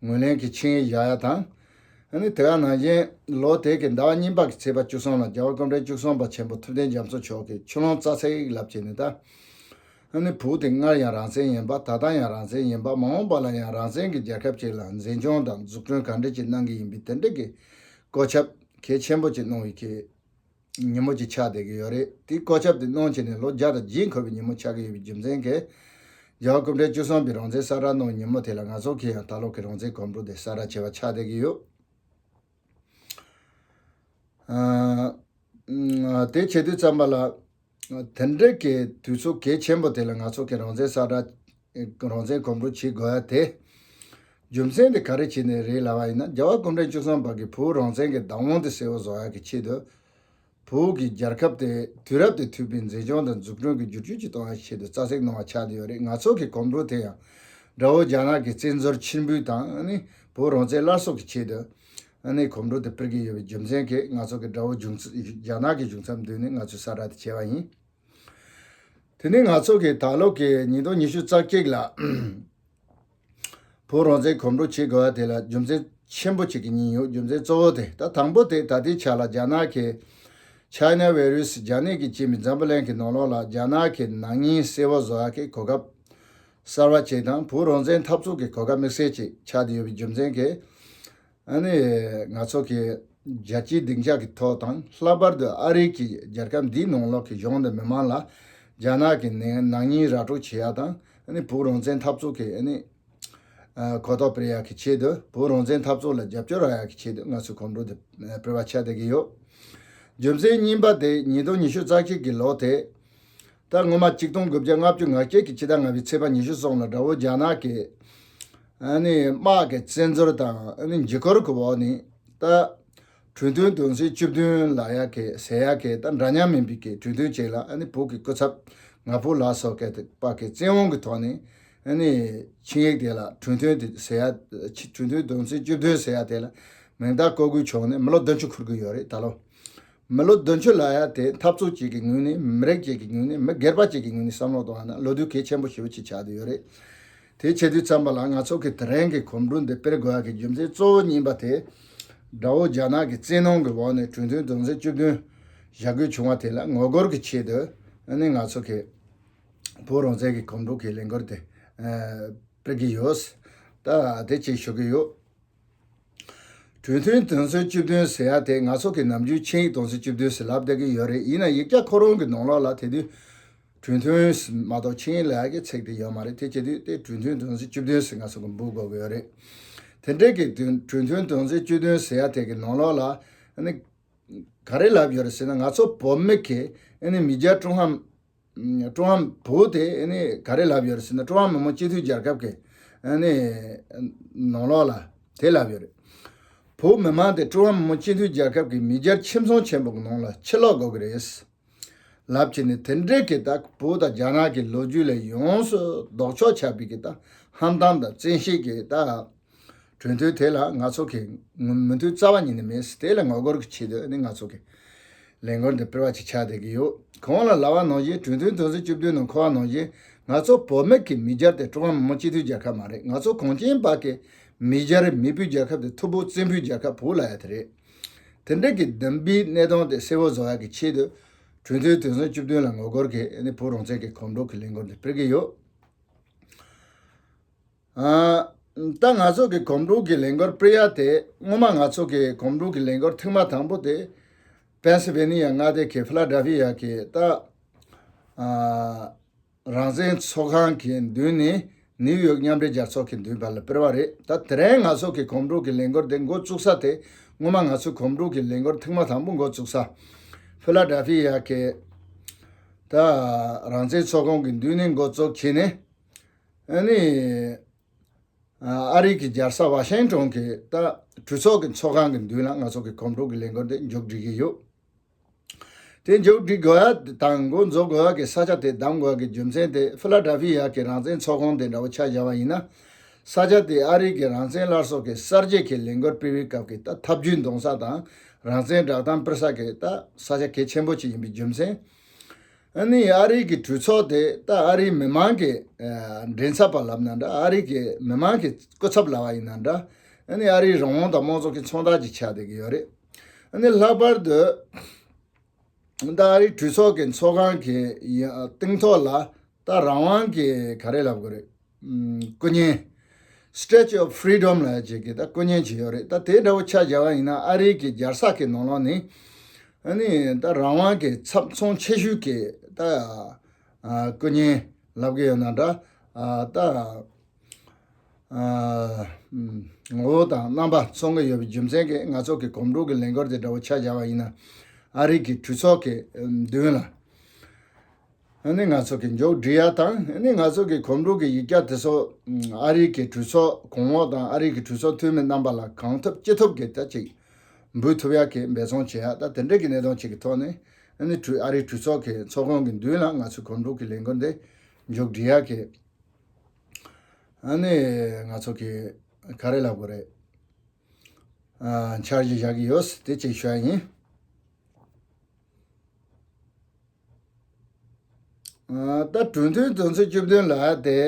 ངོས་ལེན་གྱི་ཆིངས་ཡིག་བཞག་ཡ་དང་། ཨ་ནི་དེ་ག་ནང་བཞིན་ལོ་དེ་གི་ཟླ་བ་གཉིས་པ་གི་ཚེས་པ་བཅུ་གསུམ་ལ་རྒྱལ་བ་སྐུ་ཕྲེང་བཅུ་གསུམ་པ་ཆེན་པོ་ཐུབ་བསྟན་རྒྱ་མཚོ་མཆོག་གིས་ཆུ་ཀླུང་རྩ་ཚིག་ལབ་བྱས་ནས། ད་ཨ་ནི་བོད་དེ་སྔར་ཡང་རང་བཙན་ཡིན་པ། ད་ལྟ་ཡང་རང་བཙན་ཡིན་པ། མ་འོངས་པ་ལ་ཡང་རང་བཙན་གྱི་རྒྱལ་ཁབ་ཅིག་ལ་འཛིན་སྐྱོང་དང་འཛུགས་སྐྲུན་ག་འདྲ་ཅིག་གནང་གི་ཡིན་པའི་དེ་འདྲ་གི་བཀོད་ཁྱབ་གལ་ཆེན་པོ་ཅིག་གནང་བའི་གི་ཉིན་མོ་ཅིག་ཆགས་བསྡད་ཀྱི་ཡོད་རེད། དེའི་བཀོད་ཁྱབ་དེ་གནང་བྱས་ནས་ལོ་བརྒྱ་དང་བརྒྱད་འཁོར་བའི་ཉིན་མོ་ཆགས་ཀྱི་ཡོད་པའི་རྒྱུ་མཚན་གྱིས། རྒྱལ་བ་སྐུ་ཕྲེང་བཅུ་གསུམ་པའི་རང་བཙན་གསལ་བསྒྲགས་གནང་བའི་ཉིན་མོ་དེ་ལ་ང་ཚོ་གིས་ཡང་ད་ལོ་གི་རང་བཙན་གོམ་བགྲོད་དེ་གསལ་བསྒྲགས་བྱས་པ་ཆགས་བསྡད་ཀྱི་ཡོད། ཨ། དེ་བྱེད་དུས་ཙམ་པ་ལ། དེ་འདྲའི་གི་དུས་ཚོད་གལ་ཆེན་པོ་དེ་ལ་ང་ཚོ་གི་རང་བཙན་གསལ་བསྒྲགས། རང་བཙན་གོམ་བགྲོད་བྱེད་དགོས་ཡ་དེ། རྒྱུ་མཚན་དེ་ག་རེ་བྱས་ནས་རེད་ལབ་པ་ཡིན་ན། རྒྱལ་བ་སྐུ་ཕྲེང་བཅུ་གསུམ་པ་གིས་བོད་རང་བཙན་གྱི་བདག་དབང་དེ་གསལ་བོ་བཟོ་ཡ་གི་ཆེད་དུ། བོད་ཀྱི་རྒྱལ་ཁབ་དེ་དུས་རབས་དང་མཐུན་པའི་འཛིན་སྐྱོང་དང་འཛུགས་སྐྲུན་གྱི་བསྒྱུར་བཅོས་ཅིག་གཏོང་ཡ་ཆེད་དུ་རྩ་ཚིག་གནང་བ་ཆགས་བསྡད་ཡོད་རེད། ང་ཚོ་གི་གོམ་བགྲོད་དེ་ཡང་དགྲ་བོ་རྒྱ་ནག་གི་བཙན་འཛུལ་ཕྱིར་འབུད་དང་། ཨ་ནི་བོད་རང་བཙན་སླར་གསོ་གི་ཆེད་དུ། ཨ་ནི་གོམ་བགྲོད་དེ་སྤེལ་གྱི་ཡོད་པའི་རྒྱུ་མཚན་གྱིས། ང་ཚོ་གི་དགྲ་བོ་གཞུང་ཚབ། རྒྱ་ནག་གི་གཞུང་ཚབ་མདུན་ནས་ང་ཚོས་གསལ་བསྒྲགས་དེ་བྱས་པ་ཡིན། དེ་ནས་ང་ཚོ་གིས་ད་ལོ་གི་ཉིས་སྟོང་ཉི་ཤུ་རྩ་གཅིག་ལ་བོད་རང་བཙན་གོམ་བགྲོད་བྱེད་དགོས་པ་དེ་ལ་རྒྱུ་མཚན་ཆེན་པོ་གཅིག་གི་གཉིས་ཡོད། རྒྱུ་མཚན་གཙོ་བོ་དེ། ད་དང་པོ་དེ་ད་ལྟའི་ཆ་ལ་རྒྱ་ནག་གི་China Virus། རྒྱ་ནད་ཀྱིས་རྐྱེན་པས་འཛམ་བུ་གླིང་གི་ནང་ལོགས་ལ་རྒྱ་ནག་གི་ནག་ཉེས་གསལ་བོ་བཟོ་ཡག་གི་གོ་སྐབས་གསར་བ་ཅིག་དང་། བོད་རང་བཙན་འཐབ་རྩོད་ཀྱི་གོ་སྐབས་དམིགས་བསལ་ཅིག་ཆགས་བསྡད་ཡོད་པའི་རྒྱུ་མཚན་གྱིས། ཨ་ནི་ང་ཚོ་གི་རྒྱལ་སྤྱིའི་སྡིངས་ཆ་གི་ཐོག་དང་། ལྷག་པར་དུ་ཨ་རི་གི་རྒྱལ་ཁབ་འདིའི་ནང་ལོགས་ཀྱི་གཞུང་དང་མི་མང་ལ་རྒྱ་ནག་གི་ནད་ནག་ཉེས་ར་སྤྲོད་བྱེད་ཡག་དང་། ཨ་ནི་བོད་རང་བཙན་འཐབ་རྩོད་ཀྱི་ཨ་ནི་ཨ་གོ་རྟོགས་སྤེལ་ཡག་གི་ཆེད་དུ། བོད་རང་བཙན་འཐབ་རྩོད་ལ་རྒྱབ་སྐྱོར་རག་ཡག་གི་ཆེད་དུ་ང་ཚོས་གོམ་བགྲོད་དེ་སྤེལ་བ་ཆགས་བསྡད་ཀྱི་ཡོད། རྒྱུ་མཚན་གཉིས་པ་དེ་ཉིས་སྟོང་ཉི་ཤུ་རྩ་གཅིག་གི་ལོ་དེ། ད་སྔོན་མ་གཅིག་སྟོང་དགུ་བརྒྱ་ལྔ་བཅུ་ང་བརྒྱད་ཀྱི་ཕྱི་ཟླ་ལྔ་པའི་ཚེས་པ་ཉི་ཤུ་གསུམ་ལ་དགྲ་བོ་རྒྱ་ནག་གི་ཨ་ནི་དམག་གི་བཙན་འཛུལ་དང་། ཨ་ནི་འཇིགས་སྐུལ་གྱི་འོག་ནས། ད་ གྲོས་མཐུན་དོན་ཚན་བཅུ་བདུན་ལབ་ཡ་གི་ཟེར་ཡ་གི་ད་འདྲ་མཉམ་མིན་པའི་གི་གྲོས་མཐུན་ཅིག་ལ། ཨ་ནི་བོད་ཀྱི་སྐུ་ཚབ་ང་ཕོད་ལགས་སོགས་གི་པ་གི་བཙན་དབང་གི་ཐོག་ནས། ཨ་ནི་ཆིངས་ཡིག་དེ་ལ་གྲོས་མཐུན་དེ་ཟེར་ཡ། ཆི་གྲོས་མཐུན་དོན་ཚན་བཅུ་བདུན་ཟེར་ཡ་དེ་ལ་མིང་རྟགས་བཀོད་དགོས་བྱུང་ནས་མི་ལོ་བདུན་ཅུ་འཁོར་གི་ཡོད་རེད་ད་ལོ། མི་ལོ་བདུན་ཅུ་ལབ་ཡ་དེ་འཐབ་རྩོད་ཅིག་གི་ངོས་ནས། མི་རིགས་ཅིག་གི་ངོས་ནས། མི་སྒེར་པ་ཅིག་གི་ངོས་ནས་བསམ་བློ་གཏོང་བ་ན་ལོ་དུས་གལ་ཆེན་པོ་ཞེ་པོ་ཅིག་ཆགས་བསྡད་ཡོད་རེད། དེ་བྱེད་དུས་ཙམ་པ་ལ་ང་ཚོ་གི་དེ་རིང་གི་གོམ་བགྲོད་འདི་སྤེལ་དགོས་ཡ་གི་རྒྱུ་མཚན་གཙོ་བོ་གཉིས་པ་དེ། དགྲ་བོ་རྒྱ་ནག་གི་བཙན་གནོན་གི་འོག་ནས་གྲོས་མཐུན་དོན་ཚན་བཅུ་བདུན་བཞག་དགོས་བྱུང་བ་དེ་ལ་ངོ་རྒོལ་གྱི་ཆེད་དུ། ཨ་ནི་ང་ཚོ་གི་བོད་རང་བཙན་གྱི་གོམ་བགྲོད་ཀྱི་ལས་འགུལ་དེ་ཨ་སྤེལ་གྱི་ཡོད། ད་དེ་གཅིག་ཞུ་གི་ཡོད། གྲོས་མཐུན་དོན་ཚན་བཅུ་བདུན་ཟེར་ཡ་དེ་ང་ཚོ་གི་ནམ་རྒྱུན་ཆིངས་ཡིག་དོན་ཚན་བཅུ་བདུན་ཟེར་ལབ་བསྡད་ཀྱི་ཡོད་རེད། ཡིན་ན་ཡིག་ཆ་ཁོ་རང་གི་ནང་ལོགས་ལ་དེ་དུས་གྲོས་མཐུན་མ་གཏོགས་ཆིངས་ཡིག་ལབ་ཡ་གི་ཚིག་དེ་ཡོད་མ་རེད། དེ་བྱེད་དུས་དེ་གྲོས་མཐུན་དོན་ཚན་བཅུ་བདུན་ཟེར་ང་ཚོ་གི་འབོད་དགོས་ཀྱི་ཡོད་རེད། དེ་འདྲའི་གི་དོན་གྲོས་མཐུན་དོན་ཚན་བཅུ་བདུན་ཟེར་ཡ་དེ་གི་ནང་ལོགས་ལ་ཨ་ནི་ག་རེ་ལབ་ཡོད་རེད་ཟེར་ན། ང་ཚོ་བོད་མི་གི་ཨ་ནི་མི་རྒྱལ་ཀྲུང་ཧྭ། ཀྲུང་ཧྭ་བོད་དེ་ཨ་ནི་ག་རེ་ལབ་ཡོད་རེད་ཟེར་ན། ཀྲུང་ཧྭ་མི་དམངས་སྤྱི་མཐུན་རྒྱལ་ཁབ་ཀྱི་ཨ་ནི་ནང་ལོགས་ལ་དེ་ལབ་ཡོད་རེད། བོད་མི་མང་དེ་ཀྲུང་ཧྭ་མི་དམངས་སྤྱི་མཐུན་རྒྱལ་ཁབ་ཀྱི་མི་སྒེར་ཁྱིམ་ཚང་ཆེན་པོ་གི་ནང་ལ་ཕྱིར་ལོག་དགོས་ཀྱི་རེད་ལབ་བྱས་ནས། དེ་འདྲའི་གི་ད་བོད་དང་རྒྱ་ནག་གི་ལོ་རྒྱུས་ལ་ཡོངས་སུ་ལྡོག་ཕྱོགས་ཆགས་པའི་གི་ད་ཧམ་གཏམ་དང་བཙན་ཤེད་ཀྱི་ད་གྲོས་མཐུན་དེ་ལ་ང་ཚོ་གི་མོས་མཐུན་རྩ་བ་ཉིད་ནས་མེད། དེ་ལ་ངོ་རྒོལ་གྱི་ཆེད་དུ་ནི་ང་ཚོ་གི་ལས་འགུལ་འདི་སྤེལ་བ་ཅིག་ཆགས་བསྡད་ཀྱི་ཡོད། གོང་ལ་ལབ་པ་ནང་བཞིན། གྲོས་མཐུན་དོན་ཚན་བཅུ་བདུན་ནང་འཁོད་པ་ནང་བཞིན། ང་ཚོ་བོད་མི་གི་མི་སྒེར་དེ་ཀྲུང་ཧྭ་མི་དམངས་སྤྱི་མཐུན་རྒྱལ་ཁབ་མ་རེད། ང་ཚོ་གངས་ཅན་པ་གི་མི་སྒེར་མེས་པོའི་རྒྱལ་ཁབ་དེ་ཐུ་བོ་བཙན་པོའི་རྒྱལ་ཁབ་བོད་ལབ་ཡ་དེ་རེད། དེ་འདྲ་གི་བདེན་པའི་གནད་དོན་དེ་གསལ་བོ་བཟོ་ཡ་གི་ཆེད་དུ་གྲོས་མཐུན་དོན་ཚན་བཅུ་བདུན་ལ་ངོ་རྒོལ་གྱི་ནི་བོད་རང་བཙན་གྱི་གོམ་བགྲོད་ཀྱི་ལས་འགུལ་འདི་སྤེལ་གྱི་ཡོད། ཨ། ད་ང་ཚོ་གི་གོམ་བགྲོད་ཀྱི་ལས་འགུལ་སྤེལ་ཡ་དེ། སྔོན་མ་ང་ཚོ་གི་གོམ་བགྲོད་ཀྱི་ལས་འགུལ་ཐེངས་མ་དང་པོ་དེ་པེན་སི་ཝེ་ནི་ཡ་མངའ་སྡེ་གི་ཧྥི་ལ་ཌེལ་ཕི་ཡ་གི་ད་ཨ་རང་བཙན་ཚོགས་ཁང་གི་མདུན་ནས་ནིའུ་ཡོག་མཉམ་འབྲེལ་རྒྱལ་ཚོགས་ཀྱི་མདུན་བར་ལ་སྤེལ་བ་རེད། ད་དེ་རིང་ང་ཚོ་གི་གོམ་བགྲོད་ཀྱི་ལས་འགུལ་དེ་འགོ་བཙུགས་ས་དེ། སྔོན་མ་ང་ཚོ་གོམ་བགྲོད་ཀྱི་ལས་འགུལ་ཐེངས་མ་དང་པོ་འགོ་བཙུགས་ས་ཧྥི་ལ་ཌེལ་ཕི་ཡ་གི་ད་རང་བཙན་ཚོགས་ཁང་གི་མདུན་ནས་འགོ་བཙུགས་བྱས་ནས། ཨ་ནི། ཨ་རི་གི་རྒྱལ་ས་ཝ་ཤིང་ཊོན་གྱི་ད་གྲོས་ཚོགས་ཀྱི་ཚོགས་ཁང་གི་མདུན་ལ་ང་ཚོ་གི་གོམ་བགྲོད་ཀྱི་ལས་འགུལ་དེ་མཇུག་སྒྲིལ་གྱི་ཡོད། དེ་མཇུག་སྒྲིལ་དགོས་ཡ་དང་འགོ་འཛུགས་དགོས་ཡ་གི་ས་ཆ་དེ་བདམས་དགོས་ཡ་གི་རྒྱུ་མཚན་དེ། ཧྥི་ལ་ཌེལ་ཕི་ཡ་གི་རང་བཙན་ཚོགས་ཁང་དེ་འདྲ་བོ་ཆ་བཞག་པ་ཡིན་ན། ས་ཆ་དེ་ཨ་རི་གི་རང་བཙན་སླར་གསོ་གི་གསར་བརྗེ་གི་ལས་འགུལ་སྤེལ་བའི་སྐབས་ཀྱི་ད་ཐབས་ཇུས་འདོན་ས་དང་། རང་བཙན་བསྒྲགས་གཏམ་སྤེལ་ས་གི་ད་ས་ཆ་གལ་ཆེན་པོ་ཅིག་ཡིན་པའི་རྒྱུ་མཚན། ཨ་ནི་ཨ་རི་གི་གྲོས་ཚོགས་དེ་ད་ཨ་རིའི་མི་མང་གི་ཨ་མགྲིན་ཚབ་པ་ལབ་ན་འདྲ། ཨ་རི་གི་མི་མང་གི་སྐུ་ཚབ་ལབ་པ་ཡིན་ན་འདྲ། ཨ་ནི་ཨ་རིའི་རང་དབང་དང་དམངས་གཙོ་གི་མཚོན་རྟགས་ཅིག་ཆགས་བསྡད་ཀྱི་ཡོད་རེད། ཨ་ནི་ལྷག་པར་དུ་ད་ཨ་རིའི་གྲོས་ཚོགས་ཀྱི་ཚོགས་ཁང་གི་ཡ་སྟེང་ཐོག་ལ་ད་རང་དབང་གི་ག་རེ་ལབ་དགོས་རེད། ཨུམ། སྐུ་བརྙན། Statue of Freedom ལབ་ཅིག་གི་ད་སྐུ་བརྙན་ཅིག་ཡོད་རེད། ད་དེ་འདྲ་བོ་ཆ་བཞག་པ་ཡིན་ན། ཨ་རིའི་གི་རྒྱལ་ས་གི་ནང་ལོགས་ནས་ཨ་ནི་ད་རང་དབང་གི་ཚབ་མཚོན་ཆེ་ཤོས་ཀྱི་ད་ཨ་སྐུ་བརྙན་ལབ་གི་ཡོད་ན་འདྲ། ཨ་ད་ཨ་ངོ་བོ་དང་རྣམ་པ་མཚོན་གི་ཡོད་པའི་རྒྱུ་མཚན་གྱིས། ང་ཚོ་གི་གོམ་བགྲོད་ཀྱི་ལས་འགུལ་དེ་འདྲ་བོ་ཆ་བཞག་པ་ཡིན་ན། ཨ་རི་གི་གྲོས་ཚོགས་ཀྱི་མདུན་ལ། ཨ་ནི་ང་ཚོ་གི་མཇུག་སྒྲིལ་ཡ་དང་། ཨ་ནི་ང་ཚོ་གི་གོམ་བགྲོད་ཀྱི་ཡིག་ཆ་དེ་ཚོ་ཨ་རིའི་གི་གྲོས་ཚོགས་གོང་འོག་དང་། ཨ་རིའི་གི་གྲོས་ཚོགས་འཐུས་མི་རྣམ་པ་ལ་གང་ཐུབ་ཅི་ཐུབ་ཀྱིས་ད་ཅིག་འབུལ་ཐུབ་ཡ་གི་འབད་བརྩོན་བྱེད་ཡ། ད་དེ་འདྲའི་གི་གནད་དོན་ཅིག་གི་ཐོག་ནས། ཨ་ནི་གྲོས་ཨ་རིའི་གྲོས་ཚོགས་ཀྱི་ཚོགས་ཁང་གི་མདུན་ལ་ང་ཚོའི་གོམ་བགྲོད་ཀྱི་ལས་འགུལ་འདི་མཇུག་སྒྲིལ་ཡ་གི། ཨ་ནི་ང་ཚོ་གི་ག་རེ་ལབ་དགོས་རེད། ཨ་འཆར་གཞི་བཞག་གི་ཡོད། དེ་གཅིག་ཞུ་ཡ་ཡིན། ཨ་ད་གྲོས་མཐུན་དོན་ཚན་བཅུ་བདུན་ལབ་ཡ་དེ།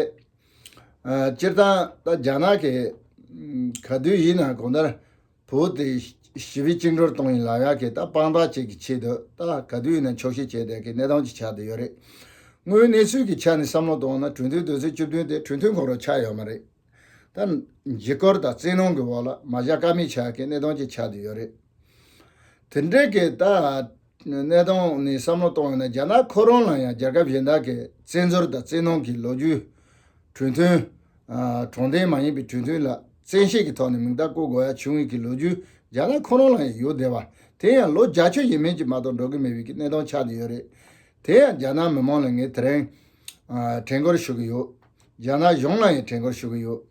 ཨ་སྤྱིར་བཏང་ད་རྒྱ་ནག་གི་ཨ་ག་དུས་ཡིན་ན་གང་ལྟར་བོད་དེ་ཞི་བའི་བཅིངས་འགྲོལ་གཏོང་ཡིན་ལབ་ཡ་གི་ད་དཔང་རྟགས་ཅིག་གི་ཆེད་དུ། ད་ག་དུས་ཡིན་ན་འཁྱོག་བཤད་བྱས་བསྡད་ཀྱི་གནས་སྟངས་ཅིག་ཆགས་བསྡད་ཡོད་རེད། དངོས་ཡོད་གནས་ཚུལ་གྱི་ཆ་ནས་བསམ་བློ་གཏོང་ན། གྲོས་མཐུན་དོན་ཚན་བཅུ་བདུན་དེ་གྲོས་མཐུན་ཁོ་རང་ཆགས་ཡོད་མ་རེད། ད་འཇིགས་སྐུལ་དང་བཙན་གནོན་གྱི་འོག་ལ་མ་བཞག་ཀ་མེད་ཆགས་ཀྱི་གནས་སྟངས་ཅིག་ཆགས་བསྡད་ཡོད་རེད། དེ་འདྲའི་གི་ད་གནས་སྟངས་ནས་བསམ་བློ་གཏོང་ཡོང་ན། རྒྱ་ནག་ཁོ་རང་ལ་ཡང་རྒྱལ་ཁབ་གཞན་དག་གི་བཙན་འཛུལ་དང་བཙན་གནོན་གྱི་ལོ་རྒྱུས། གྲོས་མཐུན་ཨ་དྲང་བདེན་མ་ཡིན་པའི་གྲོས་མཐུན་ལ་བཙན་ཤེད་ཀྱི་ཐོག་ནས་མིང་རྟགས་བཀོད་དགོས་ཡ་བྱུང་ཡོད་ཀྱི་ལོ་རྒྱུས་རྒྱ་ནག་ཁོ་རང་ལ་ཡང་ཡོད་བསྡད་པ། དེ་ཡང་ལོ་བརྒྱད་ཅུ་ཡས་མས་ཅིག་མ་གཏོགས་འགྲོ་གི་མེད་པའི་གི་གནས་སྟངས་ཆགས་བསྡད་ཡོད་རེད། དེ་ཡང་རྒྱ་ནག་མི་མང་ལ་ངས་དེ་རིང་ཨ་དྲན་སྐུལ་ཞུ་གི་ཡོད། རྒྱ་ནག་གཞུང་ལ་ཡང་དྲན་སྐུལ་ཞུ་གི་ཡོད།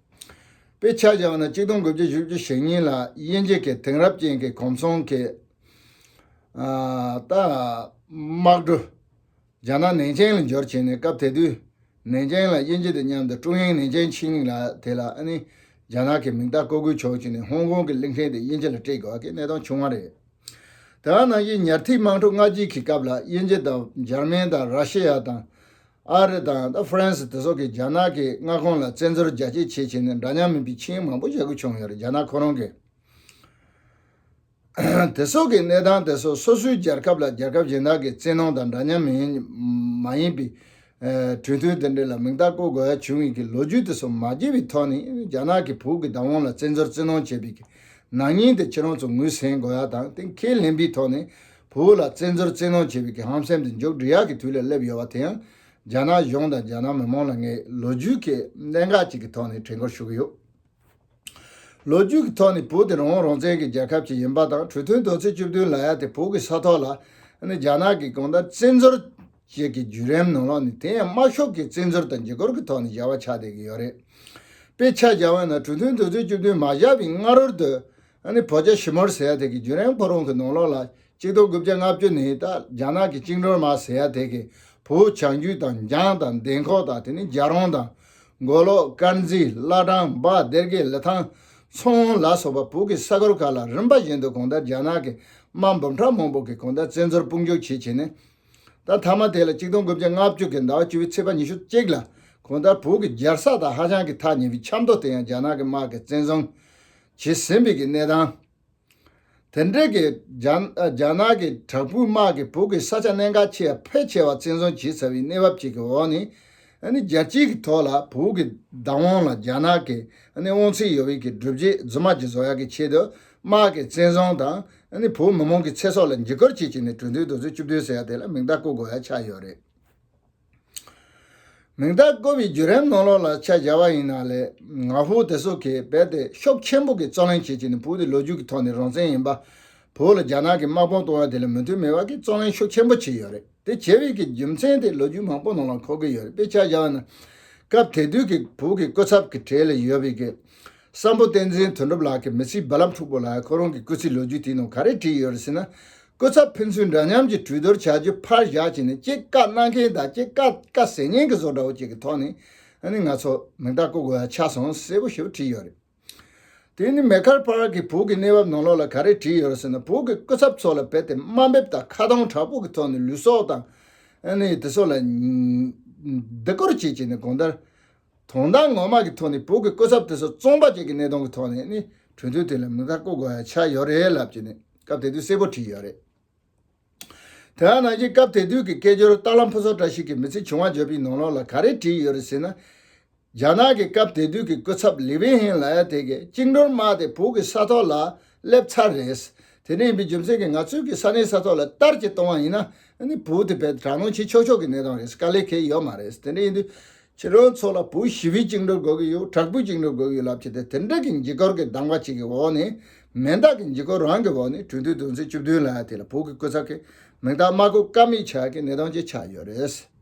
དཔེ་ཆ་བཞག་ན་གཅིག་སྟོང་དགུ་བརྒྱ་བཞི་བཅུ་ཞེ་གཉིས་ལ་དབྱིན་ཇི་གི་དེང་རབས་ཅན་གྱི་གོམས་སྲོལ་གྱི་ཨ་ད་དམག་གྲུ་རྒྱ་ནག་ནན་ཅིང་ལ་འབྱོར་བྱས་ནས། སྐབས་དེ་དུས་ནན་ཅིང་ལ་དབྱིན་ཇི་དང་མཉམ་དུ་ཀྲུང་དབྱང་ནན་ཅིང་ཆིང་ལ་དེ་ལ་ཨ་ནི་རྒྱ་ནག་གི་མིང་རྟགས་བཀོད་དགོས་བྱུང་བྱས་ནས། ཧོང་ཀོང་གི་གླིང་ཕྲན་དེ་དབྱིན་ཇི་ལ་སྤྲད་དགོས་པ་གི་གནས་སྟངས་བྱུང་བ་རེད། དེ་ག་ནང་བཞིན་ཉར་ཐིག་དམག་འཁྲུག་སྔ་རྗེས་ཀྱི་སྐབས་ལ་དབྱིན་ཇི་དང་འཇར་མན་དང་ར་ཤི་ཡ་དང་ཨ་རི་དང་ད་ཧྥ་རན་སི་དེ་སོགས་ཀྱིས་རྒྱ་ནག་གི་མངའ་ཁོངས་ལ་བཙན་འཛུལ་རྒྱ་སྐྱེད་བྱེད་བྱས་ནས་འདྲ་མཉམ་མིན་པའི་ཆིངས་ཡིག་མང་པོ་བཞག་དགོས་བྱུང་ཡོད་རེད། རྒྱ་ནག་ཁོ་རང་གིས། དེ་སོགས་ཀྱི་གནས་སྟངས་དེ་ཚོ་སོ་སོའི་རྒྱལ་ཁབ་ལ་རྒྱལ་ཁབ་གཞན་དག་གི་བཙན་གནོན་དང་འདྲ་མཉམ་མིན་མ་ཡིན་པའི་ཨ་གྲོས་མཐུན་དེ་འདྲ་ལ་མིང་རྟགས་བཀོད་དགོས་ཡ་བྱུང་བའི་གི་ལོ་རྒྱུས་དེ་ཚོ་མ་བརྗེད་པའི་ཐོག་ནས། རྒྱ་ནག་གིས་བོད་ཀྱི་བདག་དབང་ལ་བཙན་འཛུལ་བཙན་གནོན་བྱས་པའི་གི་ནག་ཉེས་དེ་ཁྱེད་རང་ཚོ་ངོས་ཟིན་དགོས་ཡ་དང་། དེ་ཁས་ལེན་པའི་ཐོག་ནས་བོད་ལ་བཙན་འཛུལ་བཙན་གནོན་བྱས་པའི་གི་ཧམ་སེམས་དེ་མཇུག་སྒྲིལ་ཡག་གི་དུས་ལ་སླེབས་ཡོད་པ་དེ་ཡང་རྒྱ་ནག་གཞུང་དང་རྒྱ་ནག་མི་མང་ལ་ངས་ལོ་རྒྱུས་ཀྱི་གནད་འགག་ཅིག་གི་ཐོག་ནས་དྲན་སྐུལ་ཞུ་གི་ཡོད། ལོ་རྒྱུས་ཀྱི་ཐོག་ནས་བོད་དེ་རང་དབང་རང་བཙན་གྱི་རྒྱལ་ཁབ་ཅིག་ཡིན་པ་དང་། གྲོས་མཐུན་དོན་ཚན་བཅུ་བདུན་ལབ་ཡ་དེ་བོད་ཀྱི་ས་ཐོག་ལ་ཨ་ནི་རྒྱ་ནག་གིས་གང་ལྟར་བཙན་འཛུལ་བྱེད་ཀྱི་བརྒྱུད་རིམ་ནང་ལོགས་ནས། དེ་ཡང་དམར་ཤོག་གི་བཙན་འཛུལ་དང་འཇིགས་སྐུལ་གྱི་ཐོག་ནས་བཞག་པ་ཆགས་བསྡད་ཀྱི་ཡོད་རེད། དཔེ་ཆ་བཞག་པ་ན་གྲོས་མཐུན་དོན་ཚན་བཅུ་བདུན་མ་བཞག་པའི་སྔ་རོལ་དུ་ཨ་ནི་བོད་རྒྱ་ཞི་མོལ་ཟེར་ཡ་དེ་གི་བརྒྱུད་རིམ་ཁོ་རང་གི་ནང་ལོགས་ལ། གཅིག་སྟོང་དགུ་བརྒྱ་ལྔ་བཅུ་ནས་ད་རྒྱ་ནག་གི་བཅིངས་འགྲོལ་དམག་ཟེར་ཡ་དེ་གིས་བོད་བྱང་རྒྱུད་དང་འཇང་དང་འདན་ཁོག་དང་། དེ་ནས་རྒྱ་རོང་དང་མགོ་ལོག་དཀར་མཛེས་བླ་བྲང་འབའ་སྡེ་དགེ་ལི་ཐང་ཚོང་ལ་སོགས་པ་བོད་ཀྱི་ས་ཁུལ་ཁག་ལ་རིམ་པ་བཞིན་དུ་གང་ལྟར་རྒྱ་ནག་གི་དམག་འབུམ་ཕྲག་མང་པོ་གིས་གང་ལྟར་བཙན་འཛུལ་དཔུང་འཇུག་བྱེད་བྱས་ནས། ད་མཐའ་མ་དེ་ལ་གཅིག་སྟོང་དགུ་བརྒྱ་ལྔ་བཅུ་གི་ཟླ་བ་བཅུ་པའི་ཚེས་པ་ཉི་ཤུ་གཅིག་ལ་གང་ལྟར་བོད་ཀྱི་རྒྱལ་ས་དང་ཧ་ཅང་གི་ཐག་ཉེ་བའི་ཆབ་མདོ་དེ་ཡང་རྒྱ་ནག་གི་དམག་གིས་བཙན་བཟུང་བྱས་ཟིན་པའི་གི་གནས་སྟངས། དེ་འདྲའི་གི་རྒྱ་རྒྱ་ནག་གི་དྲག་པོའི་དམག་གིས་བོད་ཀྱི་ས་ཆ་གནད་འགག་ཆེ་བ་ཕལ་ཆེ་བ་བཙན་བཟུང་བྱས་ཚར་བའི་གནས་བབ་ཅིག་གི་འོག་ནས། ཨ་ནི་རྒྱལ་སྤྱིའི་གི་ཐོག་ལ་བོད་ཀྱི་བདག་དབང་ལ་རྒྱ་ནག་གིས་ཨ་ནི་དབང་ཚད་ཡོད་པའི་གི་སྒྲུབ་བྱེད་རྫུན་མ་ཅིག་བཟོ་ཡག་གི་ཆེད་དུ། དམག་གི་བཙན་བཟུང་དང་། ཨ་ནི་བོད་མི་མང་གི་ཚེ་སྲོག་ལ་འཇིགས་སྐུལ་བྱེད་བྱས་ནས་གྲོས་མཐུན་དོན་ཚན་བཅུ་བདུན་ཟེར་ཡ་དེ་ལ་མིང་རྟགས་བཀོད་དགོས་ཡ་ཆགས་ཡོད་རེད། མིང་རྟགས་བཀོད་པའི་བརྒྱུད་རིམ་ནང་ལོགས་ལ་ཆ་བཞག་པ་ཡིན་ན་ལས། ང་ཕོད་དེ་ཚོ་གིས་རྦད་དེ་ཤུགས་ཆེན་པོ་གི་རྩོད་ལེན་བྱེད་ཀྱི་ནི། བོད་དེ་ལོ་རྒྱུས་ཀྱི་ཐོག་ནས་རང་བཙན་ཡིན་པ། བོད་ལ་རྒྱ་ནག་གིས་དམག་དཔུང་གཏོང་བ་དེ་ལ་མོས་མཐུན་མེད་པ་གི་རྩོད་ལེན་ཤུགས་ཆེན་པོ་བྱས་ཡོད་རེད། དེ་བྱས་པའི་གི་རྒྱུ་མཚན་དེ་ལོ་རྒྱུས་མང་པོ་ནང་ལ་འཁོད་ཀྱི་ཡོད་རེད། དཔེ་ཆ་བཞག་པ་ན། སྐབས་དེ་དུས་ཀྱི་བོད་ཀྱི་སྐུ་ཚབ་ཀྱི་གྲས་ལ་ཡོད་པའི་གི་སམ་བྷོ་བསྟན་འཛིན་དོན་གྲུབ་ལགས་ཀྱི་མི་ཚེའི་རྦ་རླབས་འཁྲུག་པོ་ལ། ཁོ་རང་གི་སྐུ་ཚེའི་ལོ་རྒྱུས་དེའི་ནང་ག་རེ་བྲིས་ཡོད་རེད་ཟེར་ན། སྐུ་ཚབ་ཕན་ཚུན་འདྲ་མཉམ་གྱི་གྲོས་བསྡུར་བྱ་རྒྱུ་ཕར་བཞག་བྱས་ནས། གཅིག་བཀའ་གནང་མཁན་དང་གཅིག་བཀའ་བཀའ་ཟེར་མཁན་གྱི་བཟོ་འདྲ་བོ་ཅིག་གི་ཐོག་ནས། ཨ་ནི་ང་ཚོ་མིང་རྟགས་བཀོད་དགོས་ཡ་ཆགས་སོང་། གསལ་པོ་ཞེ་པོ་བྲིས་ཡོད་རེད། དེ་ནི་མེ་ཁར་པར་གྱིས་བོད་ཀྱི་གནས་བབ་ནང་ལོགས་ལ་ག་རེ་བྲིས་ཡོད་རེད་ཟེར་ན། བོད་ཀྱི་སྐུ་ཚབ་ཚོ་ལ་རྦད་དེ་དམའ་འབེབས་དང་ཁ་གདངས་དྲག་པོ་གི་ཐོག་ནས་ལུས་སྲོག་དང་། ཨ་ནི་དེ་ཚོ་ལ་ཉིན་བདུད་སྐོར་བྱེད་བྱས་ནས། གང་ལྟར་དོན་དག་ངོ་མ་གི་ཐོག་ནས་བོད་ཀྱི་སྐུ་ཚབ་དེ་ཚོ་བཙོང་པ་བཅས་ཀྱི་གནད་དོན་གྱི་ཐོག་ནས་ནི་གྲོས་མཐུན་དེ་ལ་མིང་རྟགས་བཀོད་དགོས་ཡ་ཆགས་ཡོད་རེད་ལབ་བྱས་ནས་སྐབས་དེ་དུས་གསལ་པོ་བྲིས་ཡོད་རེད། དེ་ཡང་ནང་བཞིན་སྐབས་དེ་དུས་ཀྱི་སྐད་སྒྱུར་སྟག་ལྷ་ཕུན་ཚོགས་བཀྲ་ཤིས་ཀྱི་མི་ཚེ་བྱུང་བ་བརྗོད་པའི་ནང་ལོགས་ལ་ག་རེ་བྲིས་ཡོད་རེད་ཟེར་ན། རྒྱ་ནག་གི་སྐབས་དེ་དུས་ཀྱི་སྐུ་ཚབ་ལི་ཝེ་ཧན་ལབ་ཡ་དེ་གིས་བཅིངས་འགྲོལ་དམག་དེ་བོད་ཀྱི་ས་ཐོག་ལ་སླེབས་ཚར་རེད། དེ་འདྲ་ཡིན་པའི་རྒྱུ་མཚན་གྱིས་ང་ཚོའི་གི་ས་གནས་ས་ཐོག་ལ་ལྟར་གྱིས་གཏོང་བ་ཡིན་ན། ཨ་ནི་བོད་དེ་བས་དྲག་གནོན་བྱེད་ཆོག་ཆོག་གི་གནས་སྟངས་རེད། དཀའ་ལས་ཁེལ་ཡོད་མ་རེད། དེ་འདྲ་ཡིན་དུས། ཁྱེད་རང་ཚོ་ལ་བོད་ཞི་བའི་བཅིངས་འགྲོལ་དགོས་ཀྱི་ཡོད། དྲག་པོའི་བཅིངས་འགྲོལ་དགོས་ཀྱི་ཡོད་ལབ་བྱས་ཏེ། དེ་འདྲ་གི་འཇིགས་སྐུལ་གྱི་གདམས་ངག་ཅིག་གི་འོག་ནས། མེ་མདའ་གི་འཇིགས་སྐུལ་རང་གི་འོག་ནས་གྲོས་མཐུན་དོན་ཚན་བཅུ་བདུན་ལབ་ཡ་དེ་ལ་བོད་ཀྱི་སྐུ་ཚབ་ཀྱི་མིང་རྟགས་མ་བཀོད་ཀ་མེད་ཆགས་ཀྱི་གནད་དོན་ཅིག་ཆགས་ཡོད་རེད།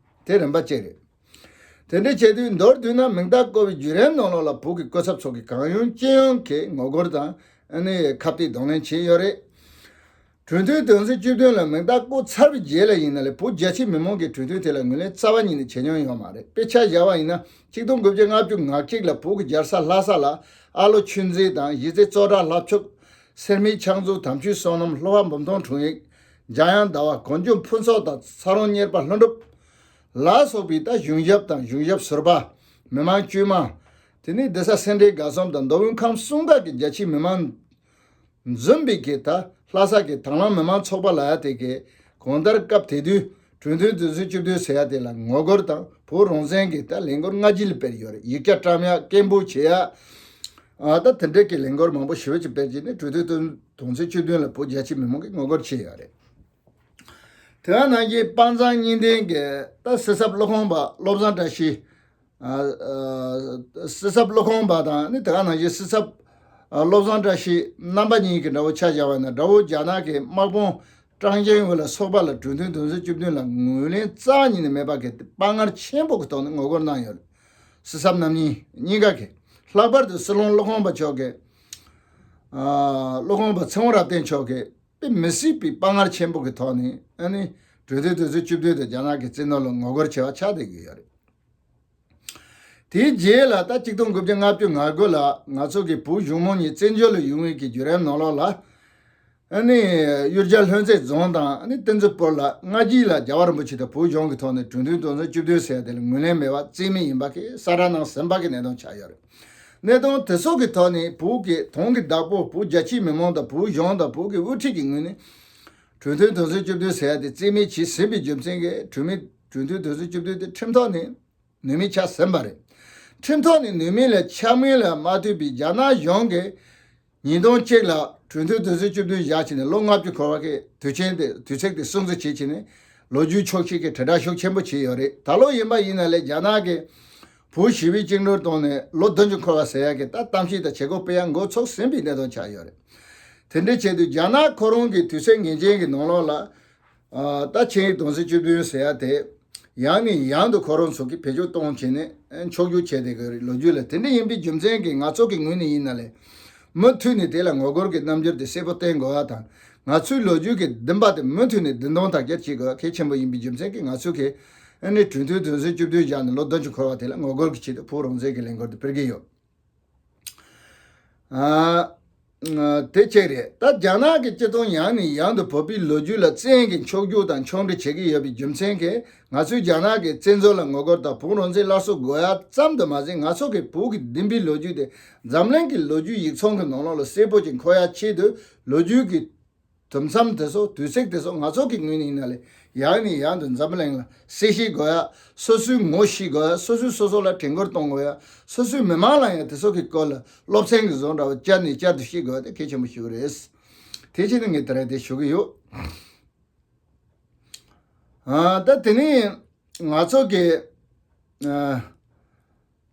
དེ་རིམ་པ་གཅིག་རེད། དེ་འདྲ་བྱས་དུས་མདོར་བསྡུས་ན། མིང་རྟགས་བཀོད་པའི་བརྒྱུད་རིམ་ནང་ལོགས་ལ་བོད་ཀྱི་སྐུ་ཚབ་ཚོ་གིས་གང་ཡོང་ཅི་ཡོང་གིས་ངོ་རྒོལ་དང་། ཨ་ནི་ཁ་གཏད་གདོང་ལེན་བྱས་ཡོད་རེད། གྲོས་མཐུན་དོན་ཚན་བཅུ་བདུན་ལ་མིང་རྟགས་བཀོད་ཚར་བའི་རྗེས་ལ་ཡིན་ན་ལས། བོད་རྒྱ་ཆེ་མི་མང་གིས་གྲོས་མཐུན་དེ་ལ་ངོས་ལེན་རྩ་བ་ཉིད་ནས་བྱེད་མྱོང་ཡོད་མ་རེད། དཔེ་ཆ་བཞག་པ་ཡིན་ན། གཅིག་སྟོང་དགུ་བརྒྱ་ལྔ་བཅུ་ང་གཅིག་ལ་བོད་ཀྱི་རྒྱལ་ས་ལྷ་ས་ལ་ཨ་ལོ་ཆོས་མཛད་དང་། གཞིས་རྩེ་ཙོ་བྲག་ལྷ་ཕྱོགས། སེར་སྨད་ཕྱག་མཛོད། དམ་ཆོས་བསོད་ནམས། ལྷོ་པ་འབུམ་ཐང་དྲུང་ཡིག། འཇམ་དབྱངས་ཟླ་བ། གངས་ལྗོངས་ཕུན་ཚོགས་དང་། ཚ་རོང་གཉེར་པ་ལྷུན་གྲུབ་ལ་སོགས་པའི་ད་གཞུང་ཞབས་དང་གཞུང་ཞབས་ཟུར་པ། མི་མང་དཀྱུས་མ། དེ་ནས་སྡེ་སྲིད་སེ་འབྲས་དགའ་གསུམ་དང་མདོ་དབུས་ཁམས་གསུམ་ཁག་གི་རྒྱ་ཆེའི་མི་མང་འཛོམས་པའི་གི་ད་ལྷ་ས་གི་དང་བླངས་མི་མང་ཚོགས་པ་ལབ་ཡ་དེ་གིས་གང་ལྟར་སྐབས་དེ་དུས་གྲོས་མཐུན་དོན་ཚན་བཅུ་བདུན་ཟེར་ཡ་དེ་ལ་ངོ་རྒོལ་དང་། བོད་རང་བཙན་གྱི་ད་ལས་འགུལ་སྔ་རྗེས་ལ་སྤེལ་ཡོད་རེད། ཡིག་ཆ་བཀྲམ་ཡ། སྐད་འབོད་བྱེད་ཡ། ཨ་ད་དེ་འདྲའི་གི་ལས་འགུལ་མང་པོ་ཞེ་པོ་ཅིག་སྤེལ་བྱས་ནས་གྲོས་མཐུན་དོན་དོན་ཚན་བཅུ་བདུན་ལ་བོད་རྒྱ་ཆེ་མི་མང་གིས་ངོ་རྒོལ་བྱས་ཡོད་རེད། དེ་ག་ནང་བཞིན་དཔའ་མཛངས་གཉིས་ལྡན་གྱི་ད་སྲིད་ཚབ་ཀློག་ཁང་པ་བློ་བཟང་བཀྲ་ཤིས། ཨ་ཨ་སྲིད་ཚབ་ཀློག་ཁང་པ་དང་ནི། དེ་ག་ནང་བཞིན་སྲིད་ཚབ་ཨ་བློ་བཟང་བཀྲ་ཤིས་རྣམ་པ་གཉིས་ཀྱི་འདྲ་བོ་ཆ་བཞག་པ་ན། དགྲ་བོ་རྒྱ་ནག་གི་དམག་དཔུང་ཀྲང་ཅིན་ཝུ་ལ་སོགས་པ་ལ་གྲོས་མཐུན་དོན་ཚན་བཅུ་བདུན་ལ་ངོས་ལེན་རྩ་བ་ཉིད་ནས་མེད་པ་གི་དཔའ་ངར་ཆེན་པོ་གི་ཐོག་ནས་ངོ་རྒོལ་གནང་ཡོད། སྲིད་ཚབ་རྣམ་གཉིས་གཉིས་ཀ་གིས། ལྷག་པར་དུ་སྲིད་བློན་བློ་དགོངས་པ་མཆོག་གིས། ཨ། བློ་དགོངས་པ་ཚེ་དབང་རབ་བརྟན་མཆོག་གིས་དཔེ་མི་སྲིད་པའི་དཔའ་ངར་ཆེན་པོ་གི་ཐོག་ནས། ཨ་ནི་གྲོས་མཐུན་དོན་ཚན་བཅུ་བདུན་དེ་རྒྱ་ནག་གི་བཙན་གནོན་ལ་ངོ་རྒོལ་བྱེད་པ་ཆགས་བསྡད་ཀྱི་ཡོད་རེད། དེའི་རྗེས་ལ་ད་ཆིག་སྟོང་དགུ་བརྒྱ་ལྔ་བཅུ་ང་དགུ་ལ་ང་ཚོ་གི་བོད་གཞུང་མང་གཉིས་བཙན་བྱོལ་ལ་ཡོང་བའི་གི་བརྒྱུད་རིམ་ནང་ལོགས་ལ། ཨ་ནི་གཡུལ་རྒྱལ་ལྷུན་རྩེ་རྫོང་དང་། ཨ་ནི་བསྟན་འཛིན་སྤོར་ལ་སྔ་རྗེས་ལ་རྒྱལ་བ་རིན་པོ་ཆེ་དང་བོད་གཞུང་གི་ཐོག་ནས་གྲོས་མཐུན་དོན་ཚན་བཅུ་བདུན་ཟེར་ཡ་དེ་ལ་ངོས་ལེན་མེད་པ་རྩིས་མེད་ཡིན་པ་གི་གསལ་བསྒྲགས་གནང་ཟིན་པ་གི་གནད་དོན་ཆགས་ཡོད་རེད། གནད་དོན་དེ་ཚོ་གི་ཐོག་ནས་བོད་ཀྱི་དོན་གྱི་བདག་པོ་བོད་རྒྱ་ཆེའི་མི་མང་དང་བོད་གཞུང་དང་བོད་ཀྱི་དབུ་ཁྲིད་ཀྱི་ངོས་ནས་གྲོས་མཐུན་དོན་ཚན་བཅུ་བདུན་ཟེར་ཡ་དེ་རྩིས་མེད་བྱས་ཟིན་པའི་རྒྱུ་མཚན་གྱིས་གྲོས་མི་གྲོས་མཐུན་དོན་ཚན་བཅུ་བདུན་དེ་ཁྲིམས་ཐོག་ནས་ནུས་མེད་ཆགས་ཟིན་པ་རེད། ཁྲིམས་ཐོག་ནས་ནུས་མེད་ལ་ཆགས་མིན་ལ་མ་ལྟོས་པའི་རྒྱ་ནག་གཞུང་གིས་ཉིས་སྟོང་གཅིག་ལ་གྲོས་མཐུན་དོན་ཚན་བཅུ་བདུན་བཞག་བྱས་ནས་ལོ་ལྔ་བཅུ་འཁོར་བ་གི་དུས་ཆེན་དེ་དུས་ཚིགས་དེ་སྲུང་བརྩི་བྱེད་བྱས་ནས་ལོ་རྒྱུས་ཕྱོགས་བཞི་གི་དྲིལ་བསྒྲགས་ཤུགས་ཆེན་པོ་བྱས་ཡོད་རེད། ད་ལོ་ཡིན་པ་ཡིན་ན་ལས་རྒྱ་ནག་གིས་བོད་ཞི་བའི་བཅིངས་འགྲོལ་བཏང་ནས་ལོ་བདུན་ཅུ་འཁོར་བ་ཟེར་ཡག་གི་ད་གཏམ་བཤད་དང་བྱེད་སྒོ་སྤེལ་ཡག་འགོ་ཚུགས་ཟིན་པའི་གནད་དོན་ཆགས་ཡོད་རེད། དེ་འདྲ་བྱས་དུས་རྒྱ་ནག་ཁོ་རང་གི་དུས་ཚོད་ངེས་ཅན་གྱི་ནང་ལོགས་ལ། ཨ། ད་ཆིངས་ཡིག་དོན་ཚན་བཅུ་བདུན་ཟེར་ཡ་དེ་ཡང་ནས་ཡང་དུ་ཁོ་རང་ཚོ་གིས་བེད་སྤྱོད་གཏོང་བྱས་ནས་འཕྱོག་བསྒྱུར་བྱས་བསྡད་ཀྱི་རེད། ལོ་རྒྱུས་ལ་དེ་འདྲ་ཡིན་པའི་རྒྱུ་མཚན་གྱིས་ང་ཚོ་གི་ངོས་ནས་ཡིན་ན་ལས་མུ་མཐུད་ནས་དེ་ལ་ངོ་རྒོལ་གྱི་རྣམ་འགྱུར་དེ་གསལ་པོ་བསྟན་དགོས་པ་དང་། ང་ཚོའི་ལོ་རྒྱུས་ཀྱི་འདུན་པ་དེ་མུ་མཐུད་ནས་བདུན་སྟོང་དག་སྐྱེལ་བྱེད་དགོས་པ་གལ་ཆེན་པོ་ཡིན་པའི་རྒྱུ་མཚན་གྱིས་ང་ཚོ་གིས་ཨ་ནི་གྲོས་མཐུན་དོན་ཚན་བཅུ་བདུན་བཞག་ནས་ལོ་བདུན་ཅུ་འཁོར་བ་དེ་ལ་ངོ་རྒོལ་གྱི་ཆེད་དུ་བོད་རང་བཙན་གྱི་ལས་འགུལ་དེ་སྤེལ་གྱི་ཡོད། ཨ། དེ་གཅིག་རེད། ད་རྒྱ་ནག་གི་སྤྱི་དོན་ཡང་ནས་ཡང་དུ་བོད་པའི་ལོ་རྒྱུས་ལ་བཙན་གྱིས་འཕྱོག་རྒྱུ་དང་ཕྱོགས་འདྲི་བྱེད་ཀྱི་ཡོད་པའི་རྒྱུ་མཚན་གྱིས་ང་ཚོས་རྒྱ་ནག་གི་བཙན་འཛུལ་ལ་ངོ་རྒོལ་དང་བོད་རང་བཙན་སླར་གསོ་དགོས་ཡ་ཙམ་དུ་མ་ཟད། ང་ཚོ་གི་བོད་ཀྱི་བདེན་པའི་ལོ་རྒྱུས་དེ་འཛམ་གླིང་གི་ལོ་རྒྱུས་ཡིག་ཚང་གི་ནང་ལོགས་ལ་གསལ་པོ་ཅིག་འཁོད་ཡ་ཆེད་དུ་ལོ་རྒྱུས་ཀྱི་དུམ་མཚམས་དེ་ཚོ་དུས་ཚིགས་དེ་ཚོ་ང་ཚོ་གི་ངོས་ནས་ཡིན་ན་ལས་ཡང་ནས་ཡང་དུ་འཛམ་བུ་གླིང་ལ་གསལ་བཤད་དགོས་ཡ། སོ་སོའི་ངོ་ཤེས་དགོས་ཡ། སོ་སོས་སོ་སོ་ལ་དྲན་སྐུལ་གཏོང་དགོས་ཡ། སོ་སོའི་མི་མང་ལ་ཡང་དེ་ཚོ་གི་སྐོར་ལ་སློབ་ཚན་གྱི་བཟོ་འདྲ་བོ་བསྐྱར་ནས་བསྐྱར་དུ་བཤད་དགོས་ཡ་དེ་གལ་ཆེན་པོ་ཞིག་རེད། དེ་བྱས་ནས་ངས་དེ་རིང་དེ་ཞུ་གི་ཡོད། ཨ། ད་དེ་ནས་ང་ཚོ་གི། ཨ།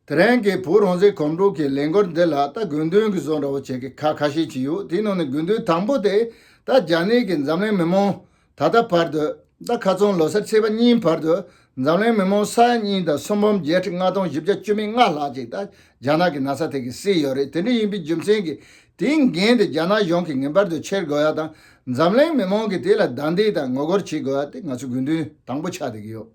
དེ་རིང་གི་བོད་རང་བཙན་གོམ་བགྲོད་ཀྱི་ལས་འགུལ་འདི་ལ་ད་དགོས་འདུན་གྱི་བཟོ་འདྲ་བོ་བྱས་ཀྱི་ཁག་ཁ་ཤས་ཅིག་ཡོད། དེའི་ནང་ནས་དགོས་འདུན་དང་པོ་དེ་ད་རྒྱ་ནག་གིས་འཛམ་གླིང་མི་མང་ད་ལྟ་བར་དུ། ད་ཁ་སང་ལོ་གསར་ཚེས་པ་གཉིས་བར་དུ་འཛམ་གླིང་མི་མང་ས་ཡ་གཉིས་དང་སུམ་འབུམ་བརྒྱད་ཁྲི་ལྔ་སྟོང་བཞི་བརྒྱ་བཅུ་མེད་ལྔ་ལྷག་ཅིག་ད་རྒྱ་ནག་གི་ན་ཚ་དེ་གིས་བསད་ཡོད་རེད། དེ་འདྲ་ཡིན་པའི་རྒྱུ་མཚན་གྱིས་དེའི་འགན་དེ་རྒྱ་ནག་གཞུང་གིས་ངེས་པར་དུ་འཁྱེར་དགོས་ཡ་དང་། འཛམ་གླིང་མི་མང་གིས་དེ་ལ་དང་འདོད་དང་ངོ་རྒོལ་བྱེད་དགོས་ཡ་དེ་ང་ཚོའི་དགོས་འདུན་དང་པོ་ཆགས་བསྡད་ཀྱི་ཡོད།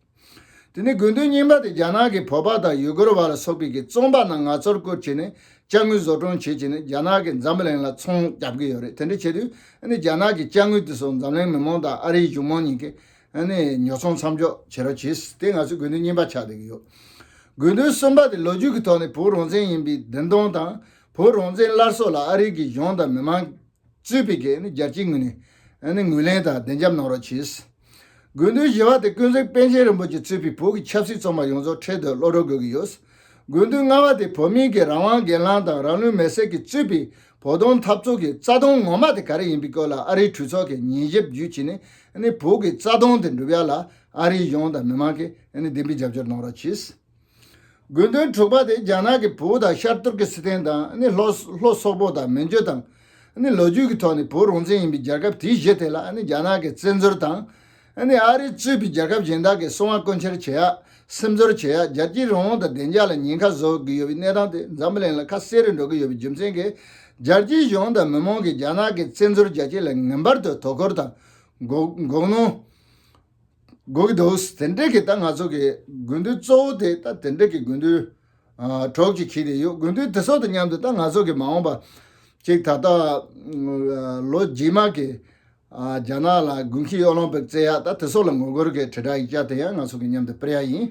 དེ་ནས་དགོས་འདུན་གཉིས་པ་དེ་རྒྱ་ནག་གིས་བོད་པ་དང་ཡུ་གུར་བ་ལ་སོགས་པའི་གི་བཙོན་པ་རྣམས་ངལ་རྩོལ་བཀོལ་བྱས་ནས་དཔྱ་དངུལ་བཟོ་སྐྲུན་བྱེད་བྱས་ནས་རྒྱ་ནག་གིས་འཛམ་བུ་གླིང་ལ་ཚོང་རྒྱག་གི་ཡོད་རེད། དེ་འདྲ་བྱེད་དུས་ཨ་ནི་རྒྱ་ནག་གི་དཔྱ་དངུལ་དེ་ཚོ་འཛམ་གླིང་མི་མང་དང་ཨ་རིའི་གཞུང་མང་གཉིས་ཀྱིས་ཨ་ནི་ཉོ་ཚོང་མཚམས་འཇོག་བྱེད་རོགས་བྱས། དེ་ང་ཚོའི་དགོས་འདུན་གཉིས་པ་ཆགས་བསྡད་ཀྱི་ཡོད། དགོས་འདུན་གསུམ་པ་དེ་ལོ་རྒྱུས་ཀྱི་ཐོག་ནས་བོད་རང་བཙན་ཡིན་པའི་བདེན་དོན་དང་། བོད་རང་བཙན་སླར་གསོ་ལ་ཨ་རིའི་གི་གཞུང་དང་མི་མང་གཙོས་པའི་གི་ནི་རྒྱལ་སྤྱིའི་ངོས་ནས་ཨ་ནི་ངོས་ལེན་དང་བདེན་རྒྱབ་གནང་རོགས་གྱིས། དགོས་འདུན་བཞི་པ་དེ་ཀུན་གཟིགས་པཎ་ཆེན་རིན་པོ་ཆེ་གཙོས་པའི་བོད་ཀྱི་ཆབ་སྲིད་བཙོན་པ་ཡོངས་རྫོགས་འཕྲལ་དུ་གློད་གྲོལ་དགོས་ཀྱི་ཡོད། དགོས་འདུན་ལྔ་པ་དེ་བོད་མིའི་གི་རང་དབང་སྒེར་ལངས་དང་རང་ལུས་མེར་སྲེག་གིས་གཙོས་པའི་བོད་དོན་འཐབ་རྩོད་ཀྱི་རྩ་དོན་ངོ་མ་དེ་ག་རེ་ཡིན་པའི་སྐོར་ལ་ཨ་རིའི་གྲོས་ཚོགས་ཀྱིས་ཉན་ཞིབ་བརྒྱུད་བྱས་ནས་ཨ་ནི་བོད་ཀྱི་རྩ་དོན་དེ་འགྲུབ་ཡ་ལ་ཨ་རིའི་གཞུང་དང་མི་མང་གིས་ཨ་ནི་བདེན་པའི་རྒྱབ་སྐྱོར་གནང་རོགས་གྱིས། དགོས་འདུན་དྲུག་པ་དེ་རྒྱ་ནག་གིས་བོད་དང་ཤར་ཏུར་ཀི་སི་ཐན་དང་ཨ་ནི་ལྷོ་ལྷོ་སོག་པོ་དང་མན་ཇུ་དང་ཨ་ནི་ལོ་རྒྱུས་ཀྱི་ཐོག་ནས་བོད་རང་བཙན་ཡིན་པའི་རྒྱལ་ཁབ་དེའི་གཞི་དེ་ལ་ཨ་ནི་རྒྱ་ནག་གིས་བཙན་འཛུལ་དང་ཨ་ནི་ཨ་རི་གཙོས་པའི་རྒྱལ་ཁབ་གཞན་དག་གིས་སྲུང་བ་རྐུ་འཁྱེར་བྱེད་ཡ། སིམ་འཛུལ་བྱེད་ཡ། རྒྱལ་སྤྱིའི་རང་དབང་དང་བདེ་འཇགས་ལ་ཉེན་ཁ་བཟོ་གི་ཡོད་པའི་གནས་སྟངས་དེ་འཛམ་བུ་གླིང་ལ་ཁ་གསལ་རུ་འགྲོ་གི་ཡོད་པའི་རྒྱུ་མཚན་གྱིས་རྒྱལ་སྤྱིའི་གཞུང་དང་མི་མང་གིས་རྒྱ་ནག་གི་བཙན་འཛུལ་རྒྱལ་སྤྱི་ལ་ངེས་པར་དུ་དོ་ཁུར་དང་འགོག་འགོག་སྣང་དགོས་ཀྱི་འདུག་དེ་འདྲ་གི་ད་ང་ཚོ་གི་དགོས་འདུན་གཙོ་བོ་དེ་ད་དེ་འདྲ་གི་དགོས་འདུན་ཨ་དྲུག་ཅིག་འཁྱེར་ཏེ་ཡོད། དགོས་འདུན་དེ་ཚོ་དང་མཉམ་དུ་ད་ང་ཚོ་གི་མ་འོངས་པ་ཅིག་ད་ལྟ་ཨ་ལོ་རྗེས་མ་གི་ཨ་རྒྱ་ནག་ལ་དགུན་ཁའི་ཨོ་ལིམ་པིག་རྩེ་ཡག་ད་དེ་ཚོ་ལ་ངོ་རྒོལ་གི་དྲིལ་བསྒྲགས་ཡིག་ཆ་དེ་ཡང་ང་ཚོ་གི་མཉམ་དུ་སྤེལ་ཡ་ཡིན།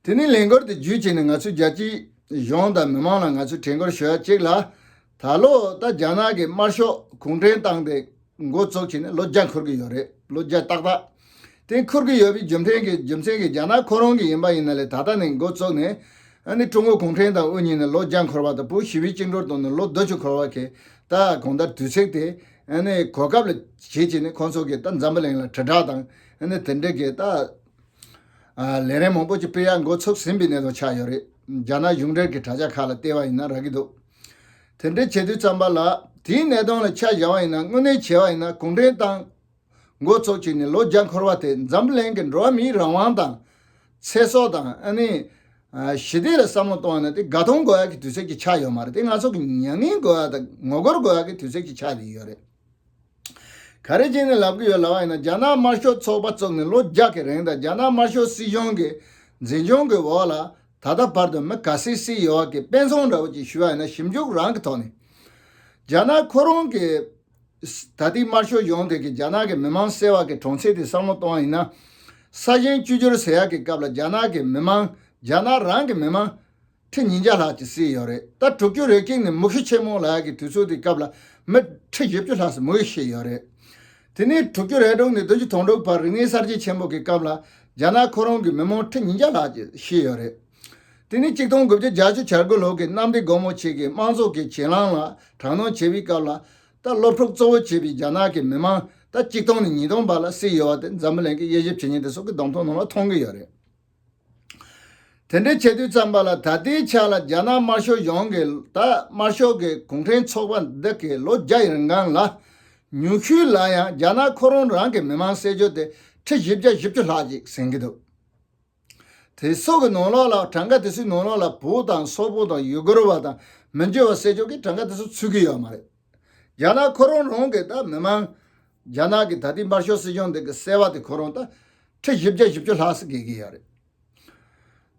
དེ་ནས་ལས་འགུལ་དེ་བརྒྱུད་བྱས་ནས་ང་ཚོས་རྒྱལ་སྤྱིའི་གཞུང་དང་མི་མང་ལ་ང་ཚོས་དྲན་སྐུལ་ཞུ་ཡ་གཅིག་ལ། ད་ལོ་ད་རྒྱ་ནག་གི་དམར་ཤོག་གུང་ཁྲན་ཏང་དེ་འགོ་བཙུགས་བྱས་ནས་ལོ་བརྒྱ་འཁོར་གྱི་ཡོད་རེད། ལོ་བརྒྱ་ཏག་ཏག་དེ་འཁོར་གྱི་ཡོད་པའི་རྒྱུ་མཚན་གྱི་རྒྱུ་མཚན་གྱིས་རྒྱ་ནག་ཁོ་རང་གི་ཡིན་པ་ཡིན་ན་ལས་ད་ལྟ་ནས་འགོ་བཙུགས་ནས་ཨ་ནི་ཀྲུང་གོ་གུང་ཁྲན་ཏང་དབུ་བརྙེས་ནས་ལོ་བརྒྱ་འཁོར་བ་དང་བོད་ཞི་བའི་བཅིངས་འགྲོལ་བཏང་ནས་ལོ་བདུན་ཅུ་འཁོར་བ་གི་ད་གང་ལྟར་དུས་ཚིགས་དེ་ཨ་ནི་གོ་སྐབས་ལ་བྱེད་བྱས་ནས་ཁོང་ཚོ་གིས་ད་འཛམ་བུ་གླིང་ལ་དྲིལ་བསྒྲགས་དང་ཨ་ནི་དེ་འདྲ་གི་ད། ཨ་ལས་རིམ་མང་པོ་ཅིག་སྤེལ་ཡག་འགོ་ཚུགས་ཟིན་པའི་གནད་དོན་ཆགས་ཡོད་རེད། རྒྱ་ནག་གཞུང་འབྲེལ་གྱི་དྲ་རྒྱ་ཁག་ལ་བལྟས་པ་ཡིན་ན་རག་གི་འདུག་དེ་འདྲའི་བྱེད་དུས་ཙམ་པ་ལ་དེའི་གནད་དོན་ལ་ཆ་བཞག་པ་ཡིན་ན། དངོས་གནས་བྱས་པ་ཡིན་ན་གུང་ཁྲན་ཏང་འགོ་ཚུགས་བྱས་ནས་ལོ་བརྒྱ་འཁོར་བ་དེ་འཛམ་གླིང་གི་འགྲོ་བ་མིའི་རང་དབང་དང་། ཚེ་སྲོག་དང་ཨ་ནི་ ཞི་བདེ་ལ་བསམ་བློ་གཏོང་བ་ན་དེ་དགའ་སྟོན་དགོས་ཡག་གི་དུས་ཚོད་ཅིག་ཆགས་ཡོད་མ་རེད། དེ་ང་ཚོ་གི་མྱ་ངན་དགོས་ཡག་དང་ངོ་རྒོལ་དགོས་ཡག་གི་དུས་ཚོད་ཅིག་ཆགས་བསྡད་ཡོད་རེད། ག་རེ་བྱས་ནས་ལབ་གི་ཡོད་ལབ་པ་ཡིན་ན། རྒྱ་ནག་དམར་ཤོག་ཚོགས་པ་བཙུགས་ནས་ལོ་བརྒྱ་གི་རིང་དང་། རྒྱ་ནག་དམར་ཤོག་སྲིད་གཞུང་གི་འཛིན་སྐྱོང་གི་འོག་ལ་ད་ལྟ་བར་དུ་མི་ག་ཚོད་བསད་ཡོད་པ་གི་དཔེ་མཚོན་འདྲ་བོ་ཅིག་ཞུ་བ་ཡིན་ན། ཞིབ་འཇུག་རང་གི་ཐོག་ནས་རྒྱ་ནག་ཁོ་རང་གི་ད་ལྟའི་དམར་ཤོག་གཞུང་དེ་གིས་རྒྱ་ནག་གི་མི་མང་བསད་པ་གི་གྲངས་ཚད་དེ་བསམ་བློ་གཏོང་བ་ཡིན་ན། ས་ཞིང་བཅོས་བསྒྱུར་ཟེར་ཡག་གི་སྐབས་ལ་རྒྱ་ནག་གི་མི་མང་རྒྱ་ནག་རང་གི་མི་མང་ཁྲི་ཉིས་བརྒྱ་ལྷག་ཅིག་བསད་ཡོད་རེད། ད་དྲུག་ཅུ་རེ་གཅིག་ནས་མུ་ཁྱུ་ཆེན་མོ་ལབ་ཡག་གི་དུས་ཚོད་དེའི་སྐབས་ལ་མི་ཁྲི་བཞི་བཅུ་ལྷག་ཙམ་མུ་གེས་ཤི་ཡོད་རེད། དེ་ནས་དྲུག་ཅུ་རེ་དྲུག་ནས་བདུན་ཅུ་དོན་དྲུག་བར་རིག་གནས་གསར་བརྗེ་ཆེན་པོ་གི་སྐབས་ལ་རྒྱ་ནག་ཁོ་རང་གི་མི་མང་ཁྲི་ཉིས་བརྒྱ་ལྷག་ཅིག་ཤི་ཡོད་རེད། དེ་ནས་གཅིག་སྟོང་དགུ་བརྒྱ་བརྒྱད་ཅུ་གྱ་དགུ་ལོ་གི་གནམ་བདེ་སྒོ་མོ་ཆེ་གི་དམངས་གཙོ་གི་གྱེན་ལངས་ལ་དྲག་གནོན་བྱས་པའི་སྐབས་ལ། ད་སློབ་ཕྲུག་གཙོ་བོ་བྱས་པའི་རྒྱ་ནག་གི་མི་མང་ད་གཅིག་སྟོང་ནས་ཉིས་སྟོང་བར་ལ་བསད་ཡོད་པ་དེ་འཛམ་བུ་གླིང་གི་དབྱེ་ཞིབ་བྱེད་མཁན་དེ་ཚོ་གི་གདམ་ཐོ་ནང་ལ་མཐོང་གི་ཡོད་རེད། དེ་འདྲའི་བྱེད་དུས་ཙམ་པ་ལ་ད་ལྟའི་ཆ་ལ་རྒྱ་ནག་དམར་ཤོག་གཞུང་གིས། ད་དམར་ཤོག་གི་གུང་ཁྲན་ཚོགས་པ་འདི་གིས་ལོ་བརྒྱ་ཡི་རིང་གང་ལ་ཉུང་ཤོས་ལ་ཡང་རྒྱ་ནག་ཁོ་རང་རང་གི་མི་མང་བསད་རྒྱུ་དེ་ཁྲི་བཞི་བརྒྱ་བཞི་བཅུ་ལྷག་ཅིག་ཟིན་གྱི་འདུག་དེ་ཚོ་གི་ནང་ལོགས་ལ། གྲངས་ཀ་དེ་ཚོའི་ནང་ལོགས་ལ་བོད་དང་སོག་པོ་དང་ཡུ་གུར་བ་དང་མི་རྒྱུད་པ་བསད་རྒྱུ་གི་གྲངས་ཀ་དེ་ཚོ་ཚུད་ཀྱི་ཡོད་མ་རེད། རྒྱ་ནག་ཁོ་རང་རང་གི་ད་མི་མང་། རྒྱ་ནག་གི་ད་ལྟའི་དམར་ཤོག་སྲིད་གཞུང་འདི་གི་བསད་པ་དེ་ཁོ་རང་ད་ཁྲི་བཞི་བརྒྱ་བཞི་བཅུ་ལྷག་ཙམ་བརྒལ་གྱི་ཡོད་རེད།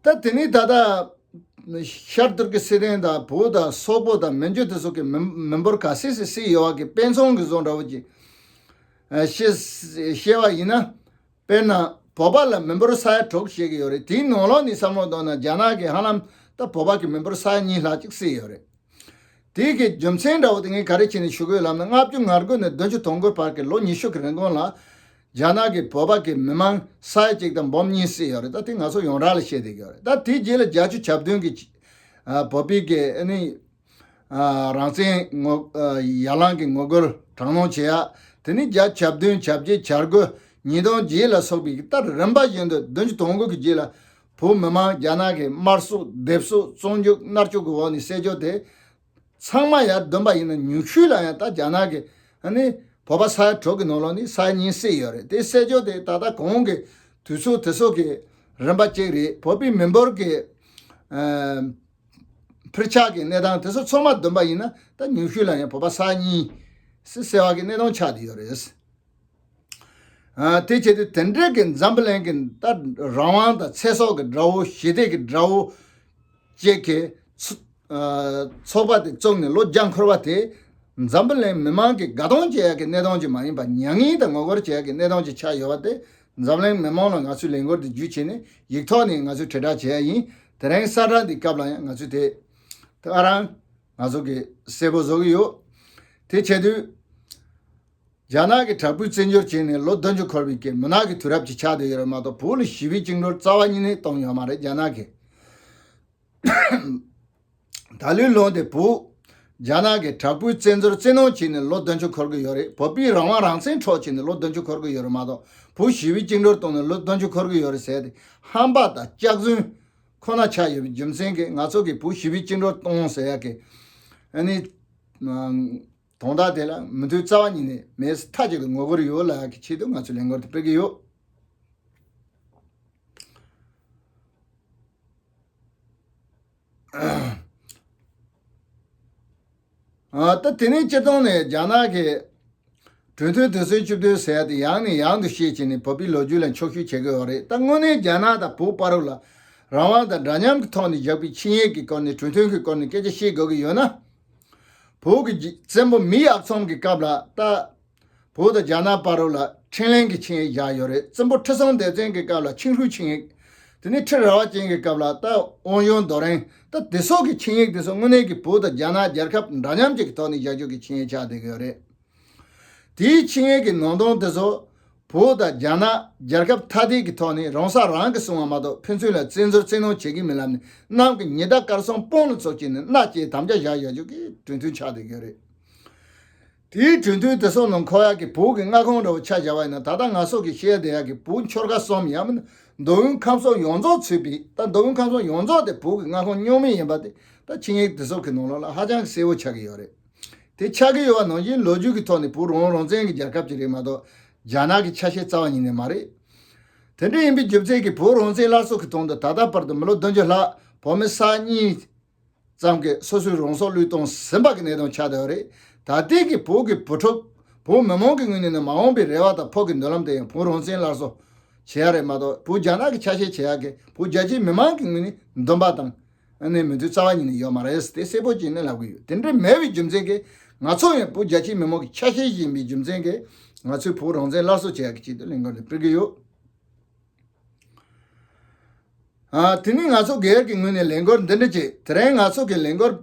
ད་དེ་ནས་ད་ལྟ་ཤར་ཏུར་ཀི་སི་ཐན་དང་བོད་དང་སོག་པོ་དང་མི་རྒྱུད་དེ་ཚོ་གི་མི་མི་འབོར་ག་ཚོད་ཙམ་བསད་ཡོད་པ་གི་དཔེ་མཚོན་གྱི་བཟོ་འདྲ་བོ་ཅིག་བཤད་བཤད་པ་ཡིན་ན། དཔེར་ན་བོད་པ་ལ་མི་འབོར་ས་ཡ་དྲུག་བཤད་ཀྱི་ཡོད་རེད། དེའི་ནང་ལོགས་ནས་བསམ་བློ་གཏོང་ན་རྒྱ་ནག་གིས་ཧ་ལམ་ད་བོད་པ་གི་མི་འབོར་ས་ཡ་གཉིས་ལྷག་ཅིག་བསད་ཡོད་རེད། དེ་གི་རྒྱུ་མཚན་འདྲ་བོ་དེ་ངས་ག་རེ་བྱས་ནས་ཞུ་དགོས་ལབ་ན། ལྔ་བཅུ་ང་དགུ་ནས་བདུན་ཅུ་དོན་དགུ་བར་གྱི་ལོ་ཉི་ཤུ་གི་རིང་གོང་ལ་རྒྱ་ནག་གིས་བོད་པ་གི་མི་མང་ས་ཡ་གཅིག་དང་འབུམ་གཉིས་བསད་ཡོད་རེད། ད་དེ་ང་ཚོ་ཡོངས་གྲགས་ལ་བཤད་བསྡད་ཀྱི་ཡོད་རེད། ད་དེའི་རྗེས་ལ་བརྒྱད་ཅུ་གྱ་བདུན་གྱི་ཨ་བོད་པའི་གི་ཨ་ནི་ཨ་རང་བཙན་ངོ་ཨ་ཡར་ལངས་ཀྱི་ངོ་རྒོལ་དྲག་གནོན་བྱེད་ཡ། དེ་ནས་བརྒྱད་ཅུ་གྱ་བདུན་གྱ་བརྒྱད་གྱ་དགུ་ཉིས་སྟོང་བརྒྱད་ལ་སོགས་པའི་ལྟར་རིམ་པ་བཞིན་དུ་བདུན་ཅུ་དོན་དགུ་གི་རྗེས་ལ་བོད་མི་མང་རྒྱ་ནག་གིས་དམར་གསོད་སྡེབ་གསོད་བཙོན་འཇུག་མནར་གཅོད་ཀྱི་འོག་ནས་བསད་རྒྱུ་དེ། ཚང་མ་ཡར་བསྡོམས་པ་ཡིན་ན་ཉུང་ཤོས་ལ་ཡང་ད་རྒྱ་ནག་གིས་ཨ་ནི་བོད་པ་ས་ཡ་དྲུག་གི་ནང་ལོགས་ནས་ས་ཡ་གཉིས་བསད་ཡོད་རེད། དེ་བསད་རྒྱུ་དེ་ད་ལྟ་གོང་གི་དུས་ཚོད་དེ་ཚོ་གི་རིམ་པ་གཅིག་རེད། བོད་པའི་མི་འབོར་གྱི་ཨ་འཕེལ་ཆགས་ཀྱི་གནས་སྟངས་དེ་ཚོ་ཚང་མ་བསྡོམས་པ་ཡིན་ན་ད་ཉུང་ཤོས་ལ་ཡང་བོད་པ་ས་ཡ་གཉིས་བསད་བསད་པ་གི་གནས་སྟངས་ཆགས་བསྡད་ཡོད་རེད། ཨ་དེ་བྱེད་དུས་དེ་འདྲའི་གི་འཛམ་བུ་གླིང་གི་ད་རང་དབང་དང་ཚེ་སྲོག་གི་དགྲ་བོ། ཞི་བདེ་གི་དགྲ་བོ་བཅས་ཀྱི་ཚོ་ཨ་ཚོགས་པ་དེ་བཙུགས་ནས་ལོ་བརྒྱ་འཁོར་བ་དེ། འཛམ་བུ་གླིང་མི་མང་གི་དགའ་སྟོན་བྱེད་ཡག་གི་གནས་སྟངས་ཅིག་མ་ཡིན་པར་མྱ་ངན་དང་ངོ་རྒོལ་བྱེད་ཡག་གི་གནས་སྟངས་ཅིག་ཆགས་ཡོད་པ་དེ། འཛམ་གླིང་མི་མང་ལ་ང་ཚོས་ལས་འགུལ་འདི་བརྒྱུད་བྱས་ནས་ཡིག་ཐོག་ནས་ང་ཚོས་དྲིལ་བསྒྲགས་བྱེད་ཡ་ཡིན། དེ་རིང་གསལ་བསྒྲགས་འདི་སྐབས་ལ་ཡང་ང་ཚོས་དེ་ད་ག་རང་ང་ཚོ་གི་གསལ་པོ་བཟོ་གི་ཡོད། དེ་བྱེད་དུས། རྒྱ་ནག་གིས་དྲག་པོའི་བཙན་བྱོལ་བྱས་ནས་ལོ་བདུན་ཅུ་འཁོར་བའི་གི་མུན་ནག་གི་དུས་རབས་ཅིག་ཆགས་བསྡད་ཡོད་རེད་མ་གཏོགས། བོད་ལ་ཞི་བའི་བཅིངས་འགྲོལ་རྩ་བ་ཉིད་ནས་བཏང་ཡོད་མ་རེད་རྒྱ་ནག་གིས། ད་ལོའི་ལོ་འདི་བོད་རྒྱ་ནག་གིས་དྲག་པོའི་བཙན་འཛུལ་བཙན་གནོན་བྱས་ནས་ལོ་བདུན་ཅུ་འཁོར་གི་ཡོད་རེད། བོད་པའི་རང་དབང་རང་བཙན་འཕྲོག་བྱས་ནས་ལོ་བདུན་ཅུ་འཁོར་གི་ཡོད་རེད་མ་གཏོགས། བོད་ཞི་བའི་བཅིངས་འགྲོལ་བཏང་ནས་ལོ་བདུན་ཅུ་འཁོར་གི་ཡོད་རེད་ཟེར་ཏེ་ཧམ་པ་དང་སྐྱག་རྫུན་ཁོ་ན་ཆགས་ཡོད་པའི་རྒྱུ་མཚན་གྱིས། ང་ཚོ་གིས་བོད་ཞི་བའི་བཅིངས་འགྲོལ་གཏོང་ཟེར་ཡག་གི་ཨ་ནི། དོན་དག་དེ་ལ་མོས་མཐུན་རྩ་བ་ཉིད་ནས་མེད། མཐའ་གཅིག་ཏུ་ངོ་རྒོལ་ཡོད་ལབ་ཀྱི་ཆེད་དུ་ང་ཚོས་ལས་འགུལ་དེ་སྤེལ་གྱི་ཡོད། ཨ་ད་དེ་ནས་སྤྱིར་བཏང་ནས་རྒྱ་ནག་གི་གྲོས་མཐུན་དོན་ཚན་བཅུ་བདུན་ཟེར་ཡ་དེ་ཡང་ནས་ཡང་དུ་བཤད་བྱས་ནས་བོད་པའི་ལོ་རྒྱུས་ལ་འཁྱོག་བཤད་བྱེད་ཀྱི་ཡོད་རེད། ད་དངོས་གནས་རྒྱ་ནག་དང་བོད་བར་ལ་རང་དབང་དང་འདྲ་མཉམ་གྱི་ཐོག་ནས་བཞག་པའི་ཆིངས་ཡིག་གི་སྐོར་ནས། གྲོས་མཐུན་གྱི་སྐོར་ནས་སྐད་ཆ་བཤད་དགོས་ཀྱི་ཡོད་ན། བོད་ཀྱི་རྗེ་བཙན་པོ་མེས་ཨག་ཚོམ་གྱི་སྐབས་ལ་ད་བོད་དང་རྒྱ་ནག་བར་ལ་འཕྲིན་ལས་ཀྱི་ཆིངས་ཡིག་བཞག་ཡོད་རེད། བཙན་པོ་ཁྲི་སྲོང་ལྡེ་བཙན་གྱི་སྐབས་ལ་ཆིང་ཧྲུའུ་ཆིངས་ཡིག་དེ་ནས་ཁྲི་རལ་པ་ཅན་གྱི་སྐབས་ལ་ད་དབང་ཡོན་རྡོ་རིང་། ད་དེ་སོགས་ཀྱི་ཆིངས་ཡིག་དེ་ཚོ་དངོས་གནས་ཀྱི་བོད་དང་རྒྱ་ནག་རྒྱལ་ཁབ་འདྲ་མཉམ་གཅིག་གི་ཐོག་ནས་བཞག་རྒྱུ་གི་ཆིངས་ཡིག་ཆགས་བསྡད་ཀྱི་ཡོད་རེད། དེའི་ཆིངས་ཡིག་གི་ནང་དོན་དེ་ཚོ་བོད་དང་རྒྱ་ནག་རྒྱལ་ཁབ་ཐ་དད་ཀྱི་ཐོག་ནས་རང་ས་རང་གིས་སྲུང་བ་མ་གཏོགས། ཕན་ཚུན་ལ་བཙན་འཛུལ་བཙན་གནོན་བྱེད་ཀྱི་མིན་ལབ་ནས། གནམ་གྱི་ཉི་ཟླ་སྐར་གསུམ་དཔུང་ལ་ཚོགས་བྱས་ནས་མནའ་བཅད་དམ་བཅའ་བཞག་ཡོད་རྒྱུ་གི་གྲོས་མཐུན་ཆགས་བསྡད་ཀྱི་ཡོད་རེད། དེའི་གྲོས་མཐུན་དེ་ཚོ་ནང་འཁོད་ཡག་གི་བོད་ཀྱི་མངའ་ཁོངས་འདྲ་བོ་ཆ་བཞག་པ་ཡིན་ན། ད་ལྟ་ང་ཚོ་གིས་བཤད་བསྡད་ཡག་གི་བོད་ཆོལ་ཁ་གསུམ། ཡང་མིན་ན་མདོ་དབུས་ཁམས་གསུམ་ཡོངས་རྫོགས་ཚུད་པའི། ད་མདོ་དབུས་ཁམས་གསུམ་ཡོངས་རྫོགས་དེ་བོད་ཀྱི་མངའ་ཁོངས་རྙོག་མེད་ཡིན་པ་དེ་ད་ཆིངས་ཡིག་དེ་ཚོ་གི་ནང་ལོགས་ལ་ཧ་ཅང་གསལ་པོ་ཆགས་ཀྱི་ཡོད་རེད། དེ་ཆགས་ཀྱི་ཡོད་པ་ནང་བཞིན་ལོ་རྒྱུས་ཀྱི་ཐོག་ནས་བོད་རང་དབང་རང་བཙན་གྱི་རྒྱལ་ཁབ་ཅིག་རེད་མ་གཏོགས། རྒྱ་ནག་གི་ཆ་ཤས་རྩ་བ་ཉིད་ནས་མ་རེད། དེ་འདྲ་ཡིན་པའི་རྒྱུ་མཚན་གྱིས་བོད་རང་བཙན་སླར་གསོ་གི་དོན་དུ་ད་ལྟ་བར་དུ་མི་ལོ་བདུན་ཅུ་ལྷག་བོད་མི་ས་གཉིས་ཙམ་གྱིས་སོ་སོའི་རང་སྲོག་བློས་གཏོང་ཟིན་པ་གི་གནད་དོན་ཆགས་བསྡད་ཡོད་རེད། ད་ལྟའི་གི་བོད་ཀྱི་བུ་ཕྲུག་བོད་མི་མང་གི་ངོས་ནས་ནི་མ་འོངས་པའི་རེ་བ་དང་ཕུགས་ཀྱི་མདུན་ལམ་དེ་ཡང་བོད་རང་བཙན་སླར་གསོ་བྱེད་ཡ་རེད་མ་གཏོགས། བོད་རྒྱ་ནག་གི་ཆ་ཤས་བྱེད་ཡ་གི་བོད་རྒྱ་ཆེའི་མི་མང་གི་ངོས་ནས་འདུན་པ་དང་ཨ་ནི་མོས་མཐུན་རྩ་བ་ཉིད་ནས་ཡོད་མ་རེད། དེ་གསལ་པོ་བྱས་ནས་ལབ་གི་ཡོད། དེ་འདྲ་མེད་པའི་རྒྱུ་མཚན་གྱིས་ང་ཚོ་ཡང་བོད་རྒྱ་ཆེའི་མི་མང་གི་ཆ་ཤས་ཤིག་ཡིན་པའི་རྒྱུ་མཚན་གྱིས་ང་ཚོས་བོད་རང་བཙན་སླར་གསོ་བྱེད་ཡ་གི་ཆེད་དུ་ལས་འགུལ་འདི་སྤེལ་གི་ཡོད། ཨ། དེ་ནས་ང་ཚོ་སྒེར་གྱི་ངོས་ནས་ལས་འགུལ་འདི་འདྲ་བྱས། དེ་རིང་ང་ཚོ་གི་ལས་འགུལ་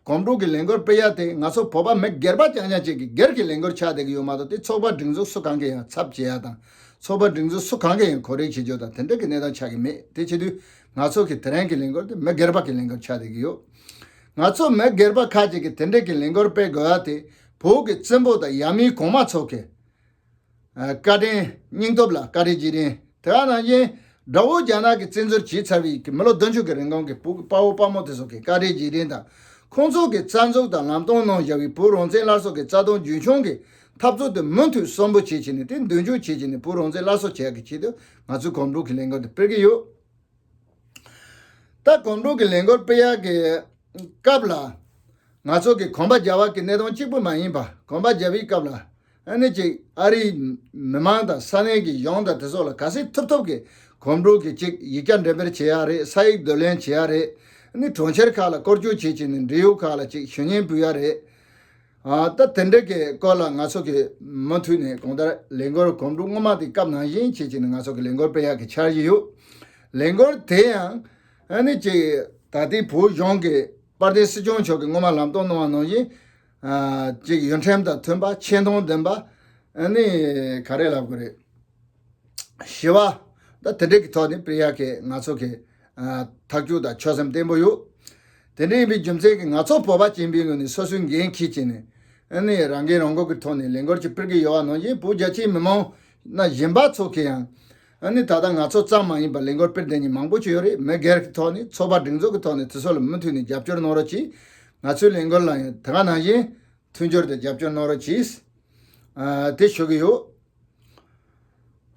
གོམ་བགྲོད་ཀྱི་ལས་འགུལ་སྤེལ་ཡ་དེ་ང་ཚོ་བོད་པ་མི་སྒེར་པ་རྐྱང་རྐྱང་ཅིག་གི་སྒེར་གྱི་ལས་འགུལ་ཆགས་བསྡད་ཀྱི་ཡོད་མ་གཏོགས། དེ་ཚོགས་པ་སྒྲིག་འཛུགས་སུ་གང་གིས་ཡང་ཚབ་བྱེད་ཡ་དང་། ཚོགས་པ་སྒྲིག་འཛུགས་སུ་གང་གིས་ཡང་གོ་རེ་བྱེད་རྒྱུ་དང་དེ་འདྲ་གི་གནས་སྟངས་ཆགས་ཀྱི་མེད། དེ་བྱེད་དུས་ང་ཚོ་གི་དེ་རིང་གི་ལས་འགུལ་དེ་མི་སྒེར་པ་གི་ལས་འགུལ་ཆགས་བསྡད་ཀྱི་ཡོད། ང་ཚོ་མི་སྒེར་པ་ཁག་ཅིག་གིས་དེ་འདྲ་གི་ལས་འགུལ་སྤེལ་དགོས་ཡ་དེ་བོད་ཀྱི་བཙན་པོ་དང་ཡབ་མེས་གོང་མ་ཚོ་གི་ཨ། བཀའ་དྲིན་སྙིང་སྟོབས་ལ་བཀའ་དྲིན་རྗེས་དྲན། དེ་ག་ནང་བཞིན་དགྲ་བོ་རྒྱ་ནག་གིས་བཙན་འཛུལ་བྱས་ཚར་བའི་མི་ལོ་བདུན་ཅུ་གི་རིང་གོང་གི་བོད་ཀྱི་དཔའ་བོ་དཔའ་མོ་དེ་ཚོ་གི་བཀའ་དྲིན་རྗེས་དྲན་དང་། ཁོང་ཚོ་གིས་རྩ་འཛུགས་དང་ལམ་སྟོན་གནང་བཞག་པའི་བོད་རང་བཙན་སླར་གསོ་གི་རྩ་དོན་རྒྱུན་འཁྱོངས་ཀྱི་འཐབ་རྩོད་དེ་མུ་མཐུད་གསོན་པོ་བྱེད་བྱས་ནས། དེ་མདུན་སྐྱོད་བྱེད་བྱས་ནས་བོད་རང་བཙན་སླར་གསོ་བྱེད་ཡག་གི་ཆེད་དུ་ང་ཚོས་གོམ་བགྲོད་ཀྱི་ལས་འགུལ་དེ་སྤེལ་གྱི་ཡོད། ད་གོམ་བགྲོད་ཀྱི་ལས་འགུལ་སྤེལ་ཡག་གི་སྐབས་ལ། ང་ཚོ་གི་གོམ་པ་རྒྱག་པ་གི་གནད་དོན་གཅིག་པུ་མ་ཡིན་པ། གོམ་པ་རྒྱག་པའི་སྐབས་ལ་ཨ་ནི་ཅིག་ཨ་རིའི་མི་མང་དང་ས་གནས་ཀྱི་གཞུང་དང་དེ་ཚོ་ལ་ག་ཚོད་ཐུབ་ཐུབ་ཀྱི་གོམ་བགྲོད་ཀྱི་ཅིག་ཡིག་ཆ་འགྲེམས་སྤེལ་བྱེད་ཡག་རེད། ས་ཡིག་བསྡུ་ལེན་བྱེད་ཡག་རེད། ཨ་ནི་གྲོང་ཁྱེར་ཁག་ལ་སྐོར་སྐྱོད་བྱེད་བྱས་ནས་འབྲེལ་ཡོད་ཁག་ལ་ཅིག་ཞུ་སྙན་ཕུལ་ཡག་རེད། ཨ། ད་དེ་འདྲ་གི་སྐོར་ལ་ང་ཚོ་གི་མུ་མཐུད་ནས་གང་ལྟར་ལས་འགུལ་གོམ་བགྲོད་སྔོན་མ་དེ་སྐབས་ནང་བཞིན་བྱེད་བྱས་ནས་ང་ཚོ་གི་ལས་འགུལ་སྤེལ་ཡག་གི་འཆར་གཞི་ཡོད། ལས་འགུལ་དེ་ཡང་ཨ་ནི་ཅིག་ད་ལྟའི་བོད་གཞུང་གི་དཔལ་ལྡན་སྲིད་སྐྱོང་མཆོག་གིས་སྔོན་མ་ལམ་སྟོན་གནང་བ་ནང་བཞིན། ཨ། ཅིག་ཡུལ་ཁྲིམས་དང་མཐུན་པ། ཆེ་མཐོང་ལྡན་པ། ཨ་ནི་ག་རེ་ལབ་དགོས་རེད། ཞི་བ་དང་དེ་འདྲ་གི་ཐོག་ནས་སྤེལ་ཡག་གི་ང་ཚོ་གི་ཨ། ཐག་གཅོད་དང་ཆོད་སེམས་བརྟན་པོ་ཡོད། དེ་འདྲ་ཡིན་པའི་རྒྱུ་མཚན་གྱིས་ང་ཚོ་བོད་པ་སྤྱི་པའི་ངོས་ནས་སོ་སོའི་འགན་འཁྱེར་བྱས་ནས། ཨ་ནི་རང་འགན་རང་འཁུར་གྱི་ཐོག་ནས་ལས་འགུལ་ཅིག་སྤེལ་གྱི་ཡོད་པ་ནང་བཞིན། བོད་རྒྱ་ཆེའི་མི་མང་ན་གཞན་པ་ཚོ་གིས་ཡང་ཨ་ནི་ད་ལྟ་ང་ཚོ་ཙམ་མ་ཡིན་པར་ལས་འགུལ་སྤེལ་བསྡད་མཁན་མང་པོ་ཅིག་ཡོད་རེད། མི་སྒེར་གྱི་ཐོག་ནས། ཚོགས་པ་སྒྲིག་འཛུགས་ཀྱི་ཐོག་ནས། དེ་ཚོ་ལ་མུ་མཐུད་ནས་རྒྱབ་སྐྱོར་གནང་རོགས་གྱིས། ང་ཚོའི་ལས་འགུལ་ལ་ཡང་དེ་ག་ནང་བཞིན་མཐུན་འགྱུར་དང་རྒྱབ་སྐྱོར་གནང་རོགས་གྱིས། ཨ། དེ་ཞུ་གི་ཡོད།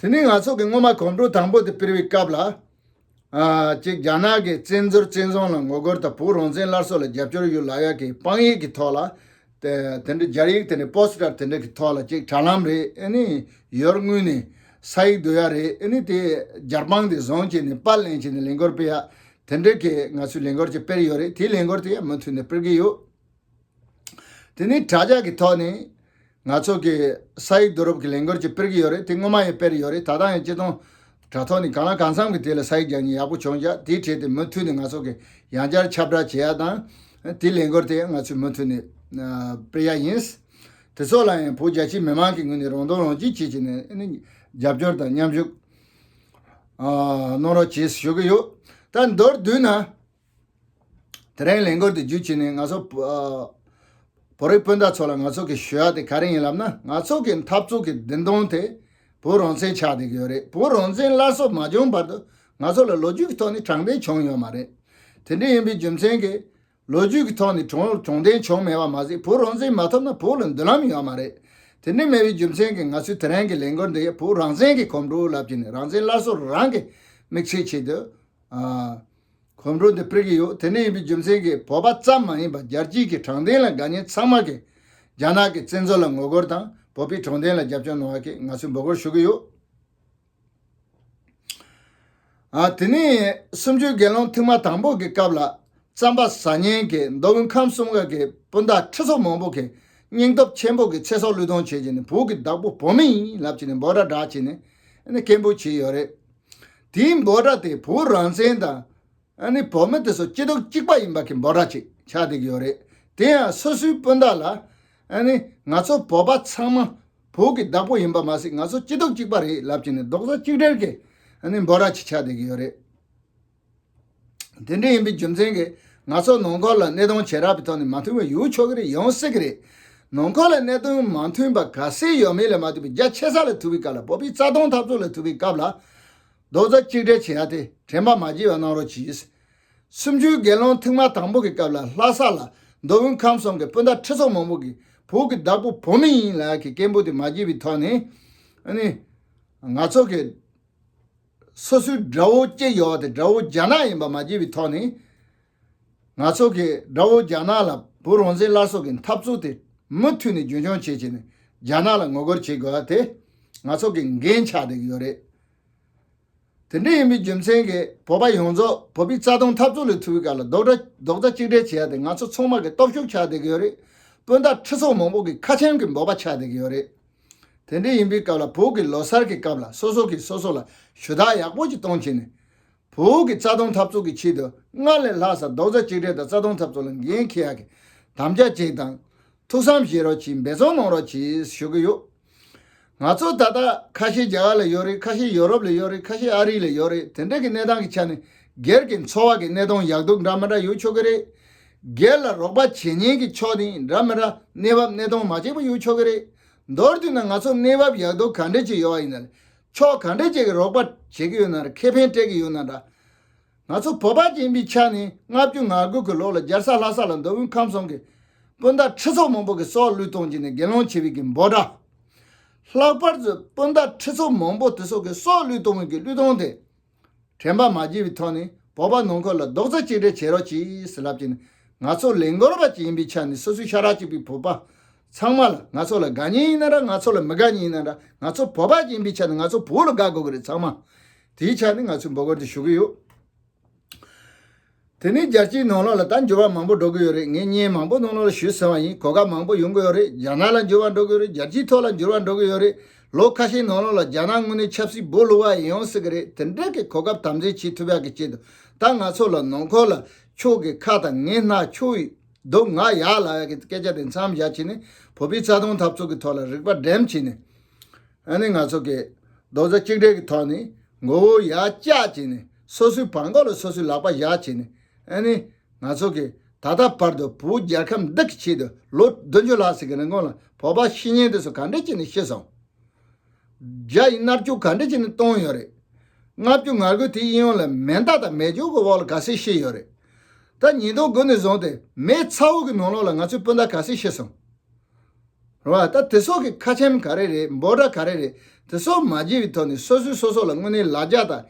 དེ་ནས་ང་ཚོ་གི་སྔོན་མ་གོམ་བགྲོད་དང་པོ་དེ་སྤེལ་བའི་སྐབས་ལ། ཨ། ཅིག་རྒྱ་ནག་གི་བཙན་འཛུལ་བཙན་བཟུང་ལ་ངོ་རྒོལ་དང་བོད་རང་བཙན་སླར་གསོ་ལ་རྒྱབ་སྐྱོར་ཡོད་ལབ་ཡག་གི་དཔང་ཡིག་གི་ཐོག་ལ། དེ་དེ་འདྲའི་སྦྱར་ཡིག་དེ་འདྲའི་པོ་སི་ཊར་དེ་འདྲ་གི་ཐོག་ལ་ཅིག་དྲ་ལམ་རེད། ཨ་ནི་ཡུལ་དངོས་ནས་ས་ཡིག་བསྡུ་ཡག་རེད། ཨ་ནི་དེ་རྒྱལ་དབང་དེ་བཟུང་བྱས་ནས་པར་ལེན་བྱས་ནས་ལས་འགུལ་སྤེལ་ཡག་དེ་འདྲ་གི་ང་ཚོས་ལས་འགུལ་ཅིག་སྤེལ་ཡོད་རེད། དེའི་ལས་འགུལ་དེ་ཡང་མུ་མཐུད་ནས་སྤེལ་གྱི་ཡོད། དེ་ནས་དྲ་རྒྱ་གི་ཐོག་ནས་ང་ཚོ་གི་ས་ཡིག་བསྡུ་རུབ་ཀྱི་ལས་འགུལ་ཅིག་སྤེལ་གྱི་ཡོད་རེད། དེ་སྔོན་མ་ཡང་སྤེལ་ཡོད་རེད། ད་ལྟ་ཡང་སྤྱིར་བཏང་དྲ་ཐོག་ནས་གང་ལ་གང་འཚམ་གྱི་དེ་ལ་ས་ཡིག་རྒྱག་མཁན་ཡག་པོ་བྱུང་བཞག་དེའི་གྲས་དེ་མུ་མཐུད་ནས་ང་ཚོ་གི་ཡང་བསྐྱར་ཁྱབ་བསྒྲགས་བྱེད་ཡག་དང་། དེའི་ལས་འགུལ་དེ་ཡང་ང་ཚོས་མུ་མཐུད་ནས་ཨ་སྤེལ་ཡག་ཡིན། དེ་ཚོ་ལ་ཡང་བོད་རྒྱ་ཆེའི་མི་མང་གི་ངོས་ནས་རང་མདུན་རང་རྒྱུད་བྱེད་བྱས་ནས་ཨ་ནི་རྒྱབ་སྐྱོར་དང་མཉམ་ཞུགས་ཨ་གནང་རོགས་བྱེད་ཞུ་གི་ཡོད། ད་མདོར་བསྡུས་ན། དེ་རིང་ལས་འགུལ་དེ་བརྒྱུད་བྱས་ནས་ང་ཚོ་ཨ་བོད་རིགས་སྤུན་ཟླ་ཚོ་ལ་ང་ཚོ་གི་ཞུ་ཡག་དེ་ག་རེ་ཡིན་ལབ་ན། ང་ཚོ་གི་འཐབ་རྩོད་ཀྱི་མདུན་ཐང་དེ་བོད་རང་བཙན་ཆགས་བསྡད་ཀྱི་ཡོད་རེད། བོད་རང་བཙན་སླར་གསོ་མ་བྱུང་བར་དུ་ང་ཚོ་ལ་ལོ་རྒྱུས་ཀྱི་ཐོག་ནས་དྲང་བདེན་བྱུང་ཡོད་མ་རེད། དེ་འདྲ་ཡིན་པའི་རྒྱུ་མཚན་གྱིས་ལོ་རྒྱུས་ཀྱི་ཐོག་ནས་དྲང་དྲང་བདེན་བྱུང་མེད་པ་མ་ཟད། བོད་རང་བཙན་མ་ཐོབ་ན་བོད་ལ་མདུན་ལམ་ཡོད་མ་རེད། དེ་འདྲ་མེད་པའི་རྒྱུ་མཚན་གྱིས་ང་ཚོའི་དེ་རིང་གི་ལས་འགུལ་འདི་བོད་རང་བཙན་གྱི་གོམ་བགྲོད་ལབ་ཀྱི་ནས། རང་བཙན་སླར་གསོ་རང་གི་དམིགས་ཚད་ཆེད་དུ་ཨ། གོམ་བགྲོད་འདི་སྤེལ་གྱི་ཡོད། དེ་འདྲ་ཡིན་པའི་རྒྱུ་མཚན་གྱིས་བོད་པ་ཙམ་མ་ཡིན་པར་རྒྱལ་སྤྱིའི་གི་དྲང་བདེན་ལ་དགའ་མཁན་ཚང་མ་གིས་རྒྱ་ནག་གི་བཙན་འཛུལ་ལ་ངོ་རྒོལ་དང་བོད་པའི་དྲང་བདེན་ལ་རྒྱབ་སྐྱོར་གནང་བ་གི་ང་ཚོས་འབོད་སྐུལ་ཞུ་གི་ཡོད། ཨ། དེ་ནས་གསུམ་བཅུའི་སྒེར་ལངས་ཐེངས་མ་དང་པོ་གི་སྐབས་ལ་རྩམ་པ་ཟ་མཁན་གྱི་མདོ་དབུས་ཁམས་གསུམ་ག་གི་སྤུན་ཟླ་ཁྲི་ཚོ་མང་པོ་གིས་སྙིང་སྟོབས་ཆེན་པོ་གི་ཚེ་སྲོག་བློས་གཏོང་བྱེད་ཀྱི་ནས། བོད་ཀྱི་བདག་པོ་བོད་མི་ཡིན་ལབ་ཀྱི་ནས་འབོད་སྒྲ་བསྒྲགས་ཀྱི་ནས་ཨ་ནི་སྐད་འབོད་བྱས་ཡོད་རེད། དེའི་འབོད་སྒྲ་དེ་བོད་རང་བཙན་དང་ཨ་ནི་བོད་མི་དེ་ཚོ་སྐྱིད་སྡུག་གཅིག་པ་ཡིན་པ་གི་འབོད་སྒྲ་ཅིག་ཆགས་བསྡད་ཀྱི་ཡོད་རེད། དེ་ཡང་སོ་སོའི་སྤུན་ཟླ་ལ་ཨ་ནི་ང་ཚོ་བོད་པ་ཚང་མ་བོད་ཀྱི་བདག་པོ་ཡིན་པ་མ་ཟད། ང་ཚོ་སྐྱིད་སྡུག་གཅིག་པ་རེད་ལབ་ཀྱི་ནས་རྡོག་རྩ་གཅིག་སྒྲིལ་གྱིས་ཨ་ནི་འབོད་སྒྲ་ཅིག་ཆགས་བསྡད་ཀྱི་ཡོད་རེད། དེ་འདྲ་ཡིན་པའི་རྒྱུ་མཚན་གྱིས་ང་ཚོ་ནང་ཁུལ་ལ་གནད་དོན་བྱེ་བྲག་པའི་ཐོག་ནས་མ་མཐུན་པ་ཡོང་ཆོག་གི་རེད། ཡོང་སྲིད་ཀྱི་རེད། ནང་ཁུལ་ལ་གནད་དོན་མ་མཐུན་པ་ག་ཚད་ཡོད་མེད་ལ་མ་ལྟོས་པའི་རྒྱ་ཆེ་ས་ལ་ཐུག་པའི་སྐབས་ལ། བོད་པའི་རྩ་དོན་འཐབ་རྩོད་ལ་ཐུག་པའི་སྐབས་ལ་རྡོག་རྩ་གཅིག་སྒྲིལ་བྱེད་ཡ་དེ་དྲན་པ་མ་བརྗེད་པ་གནང་རོགས་གྱིས། གསུམ་བཅུའི་སྒེར་ལངས་ཐེངས་མ་དང་པོ་གི་སྐབས་ལ་ལྷ་ས་ལ་མདོ་དབུས་ཁམས་གསུམ་གྱི་སྤུན་ཟླ་ཁྲི་ཚོ་མང་པོ་གིས་བོད་ཀྱི་བདག་པོ་བོད་མི་ཡིན་ལབ་ཀྱི་སྐད་འབོད་དེ་མ་བརྗེད་པའི་ཐོག་ནས། ཨ་ནི་ང་ཚོ་གི་ སོ་སོའི་དགྲ་བོ་གཅིག་ཡོད་པ་དེ་དགྲ་བོ་རྒྱ་ནག་ཡིན་པ་མ་བརྗེད་པའི་ཐོག་ནས། ང་ཚོ་གི་དགྲ་བོ་རྒྱ་ནག་ལ་བོད་རང་བཙན་སླར་གསོ་གི་འཐབ་རྩོད་དེ་མུ་མཐུད་ནས་རྒྱུན་འཁྱོངས་བྱེད་བྱས་ནས་རྒྱ་ནག་ལ་ངོ་རྒོལ་བྱེད་དགོས་པ་དེ་ང་ཚོ་གི་འགན་ཆགས་བསྡད་ཀྱི་ཡོད་རེད། དེ་འདྲ་ཡིན་པའི་རྒྱུ་མཚན་གྱིས་བོད་པ་ཡོངས་རྫོགས་བོད་པའི་རྩ་དོན་འཐབ་རྩོད་ལས་ཐུབ་པའི་སྐབས་ལ་རྡོག་རྩ་རྡོག་རྩ་གཅིག་སྒྲིལ་བྱེད་ཡ་དེ་ང་ཚོ་ཚང་མ་གི་སྟོབས་ཤུགས་ཆགས་བསྡད་ཀྱི་ཡོད་རེད། སྤུན་ཟླ་ཁྲི་ཚོ་མང་པོ་གི་ཁ་ཆེམས་ཀྱི་འབོད་པ་ཆགས་བསྡད་ཀྱི་ཡོད་རེད། དེ་འདྲ་ཡིན་པའི་སྐབས་ལ་བོད་ཀྱི་ལོ་གསར་གྱི་སྐབས་ལ་སོ་སོ་གིས་སོ་སོ་ལ་ཞུ་དག་ཡག་པོ་ཅིག་གཏོང་བྱས་ནས། བོད་ཀྱི་རྩ་དོན་འཐབ་རྩོད་ཀྱི་ཆེད་དུ་སྔར་ལས་ལྷག་ས་རྡོག་རྩ་གཅིག་སྒྲིལ་དང་རྩ་དོན་འཐབ་རྩོད་ལ་འགན་འཁྱེར་ཡག་གི་དམ་བཅའ་བྱེད་དང་། ཐུགས་བསམ་བཞེས་རོགས་གྱིས། འབད་བརྩོན་གནང་རོགས་གྱིས་ཞུ་གི་ཡོད། ང་ཚོ་ད་ལྟ་ཁ་ཤས་རྒྱ་གར་ལ་ཡོད་རེད། ཁ་ཤས་ཡོ་རོབ་ལ་ཡོད་རེད། ཁ་ཤས་ཨ་རི་ལ་ཡོད་རེད། དེ་འདྲ་གི་གནས་སྟངས་ཀྱི་ཆ་ནས་སྒེར་གྱི་འཚོ་བ་གི་གནས་སྟངས་ཡག་སྡུག་འདྲ་མི་འདྲ་ཡོད་ཆོག་གི་རེད། སྒེར་ལ་རོགས་པ་བྱེད་མཁན་གྱི་ཕྱོགས་ནས་འདྲ་མི་འདྲ་གནས་བབ་གནས་སྟངས་མ་གཅིག་པ་ཡོད་ཆོག་གི་རེད། མདོར་བསྡུས་ན་ང་ཚོ་གནས་བབ་ཡག་སྡུག་ག་འདྲ་ཅིག་ཡོད་པ་ཡིན་ན་ལས་ཕྱོགས་ག་འདྲ་ཅིག་གི་རོགས་པ་བྱེད་ཀྱི་ཡོད་ན་རེད། ཁེ་ཕན་སྤྲད་ཀྱི་ཡོད་ན་འདྲ། ང་ཚོ་བོད་པ་ཅིག་ཡིན་པའི་ཆ་ནས་ལྔ་བཅུ་ང་དགུ་གི་ལོ་ལ་རྒྱལ་ས་ལྷ་ས་ལ་མདོ་དབུས་ཁམས་གསུམ་གྱི་སྤུན་ཟླ་ཁྲི་ཚོ་མང་པོ་གི་སྲོག་བློས་གཏོང་བྱས་ནས་སྒེར་ལངས་བྱས་པའི་གི་འབོད་སྒྲ། ལྷག་པར་དུ་སྤུན་ཟླ་ཁྲི་ཚོ་མང་པོ་དེ་ཚོ་གི་སྲོག་བློས་གཏོང་བའི་གི་བློས་གཏོང་དེ་དྲན་པ་མ་བརྗེད་པའི་ཐོག་ནས་བོད་པ་ནང་ཁུལ་ལ་རྡོག་རྩ་གཅིག་སྒྲིལ་བྱེད་རོགས་གྱིས་ཟེར་ལབ་ཀྱི་ནས། ང་ཚོ་ལས་འགུལ་བ་ཅིག་ཡིན་པའི་ཆ་ནས་སོ་སོའི་ཤ་ཁྲག་གཅིག་པའི་བོད་པ་ཚང་མ་ལ། ང་ཚོ་ལ་དགའ་མཁན་ཡིན་ན་འདྲ། ང་ཚོ་ལ་མི་དགའ་མཁན་ཡིན་ན་འདྲ། ང་ཚོ་བོད་པ་ཅིག་ཡིན་པའི་ཆ་ནས་ང་ཚོ་བོད་ལ་དགའ་དགོས་ཀྱི་རེད། ཚང་མ་དེའི་ཆ་ནས་ང་ཚོས་འབོད་སྐུལ་དེ་ཞུ་གི་ཡོད། དེ་ནས་རྒྱལ་སྤྱིའི་ནང་ལོགས་ལ་ད་འགྱུར་བ་མང་པོ་འགྲོ་གི་ཡོད་རེད། ངས་བརྙན་མང་པོ་ནང་ལོགས་ལ་ཞུས་ཟིན་པ་ཡིན། གོ་སྐབས་མང་པོ་ཡོང་གི་ཡོད་རེད། རྒྱ་ནག་ལ་འགྱུར་བ་འགྲོ་གི་ཡོད་རེད། རྒྱལ་སྤྱིའི་ཐོག་ལ་འགྱུར་བ་འགྲོ་གི་ཡོད་རེད། ལོ་ཁ་ཤས་ནང་ལོགས་ལ་རྒྱ་ནག་དངོས་གནས་ཆབ་སྲིད་སྦོ་ལུག་པ་ཡིན་ཡོང་སྲིད་ཀྱི་རེད། དེ་འདྲ་གི་གོ་སྐབས་དམ་འཛིན་བྱེད་ཐུབ་ཡག་གི་ཆེད་དུ་ད་ང་ཚོ་ལ་ནང་ཁུལ་ལ་ཁྱོད་ཀྱི་ཁ་དང་ངའི་སྣ། ཁྱོད་ཀྱི་སྡུག་ང་ཡག་ལབ་ཡག་གི་སྐད་ཆ་དེ་མཚམས་བཞག་བྱས་ནས་བོད་པའི་རྩ་དོན་འཐབ་རྩོད་ཀྱི་ཐོག་ལ་རིག་པ་སྒྲིམ་བྱས་ནས། ཨ་ནི་ང་ཚོ་གི་རྡོག་རྩ་གཅིག་སྒྲིལ་གྱི་ཐོག་ནས་མགོ་བོ་ཡར་བཀྱག་བྱས་ནས། སོ་སོའི་བྲང་ཁོག་ལ་སོ་སོའི་ལག་པ་བཞག་བྱས་ནས། ཨ་ནི་ང་ཚོ་གི་ད་ལྟ་བར་དུ་བོད་རྒྱལ་ཁབ་འདི་གི་ཆེད་དུ་ལོ་བདུན་ཅུ་ལྷག་ཙམ་གྱི་རིང་ལ་བོད་པ་ཤི་མཁན་དེ་ཚོ་ག་འདྲ་བྱས་ནས་ཤི་སོང་། རྒྱ་ཡི་མནར་གཅོད་ག་འདྲ་བྱས་ནས་བཏང་ཡོད་རེད། ལྔ་བཅུ་ང་དགུ་དེའི་གཡས་གཡོན་ལ་མེ་མདའ་དང་མེ་སྒྱོགས་ཀྱི་འོག་ལ་ག་ཚོད་ཤི་ཡོད་རེད། ད་ཉིས་སྟོང་དགུ་ནས་བཟུང་སྟེ་མེ་ཚ་བོ་གི་ནང་ལོགས་ལ་ང་ཚོའི་སྤུན་ཟླ་ག་ཚོད་ཤི་སོང་། རེད་བ། ད་དེ་ཚོ་གི་ཁ་ཆེམས་ག་རེ་རེད། འབོད་སྒྲ་ག་རེ་རེད། དེ་ཚོ་མ་བརྗེད་པའི་ཐོག་ནས་སོ་སོས་སོ་སོ་ལ་དངོས་གནས་ལ་རྒྱ་དང་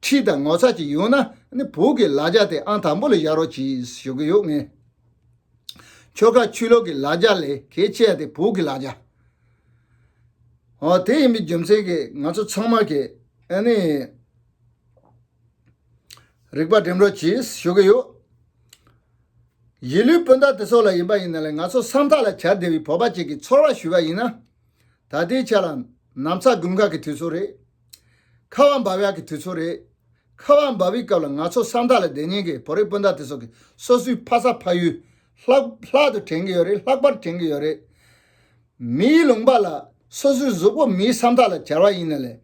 ཁྲིད་དང་ངོ་ཚ་ཅིག་ཡོད་ན། ཨ་ནི་བོད་ཀྱི་ལ་རྒྱ་དེ་ཨང་དང་པོ་ལ་བཞག་རོགས་གྱིས་ཞུ་གི་ཡོད། ངས་ཆོལ་ཁ་ཆོས་ལུགས་ཀྱི་ལ་རྒྱ་ལས་གལ་ཆེ་ཡ་དེ་བོད་ཀྱི་ལ་རྒྱ། འོ། དེ་ཡིན་པའི་རྒྱུ་མཚན་གྱིས་ང་ཚོ་ཚང་མ་གིས་ཨ་ནི་རིག་པ་སྒྲིམ་རོགས་གྱིས་ཞུ་གི་ཡོད། གཞིས་ལུས་སྤུན་ཟླ་དེ་ཚོ་ལ་ཡིན་པ་ཡིན་ན་ལས། ང་ཚོ་སེམས་ཐག་ལ་བྱ་བསྡད་པའི་བོད་པ་ཅིག་གི་ཚོར་བ་ཞུས་པ་ཡིན་ན། ད་ལྟའི་ཆ་ལ་ན་ཚ་དགུན་ཁ་གི་དུས་ཚོད་རེད། ཁ་བ་འབབ་ཡག་གི་དུས་ཚོད་རེད། ཁ་བ་འབབ་པའི་སྐབས་ལ་ང་ཚོ་སེམས་ཐག་ལ་བསྡད་མཁན་གྱི་བོད་རིགས་སྤུན་ཟླ་དེ་ཚོ་གི་སོ་སོའི་ཕ་ས་ཕ་ཡུལ་ལྷག་ལྷག་ཏུ་དྲན་གྱི་ཡོད་རེད། ལྷག་པར་དྲན་གྱི་ཡོད་རེད། མིའི་ལུང་པ་ལ་སོ་སོའི་གཟུགས་པོ་མིའི་སེམས་ཐག་ལ་སྦྱར་བ་ཡིན་ན་ལས།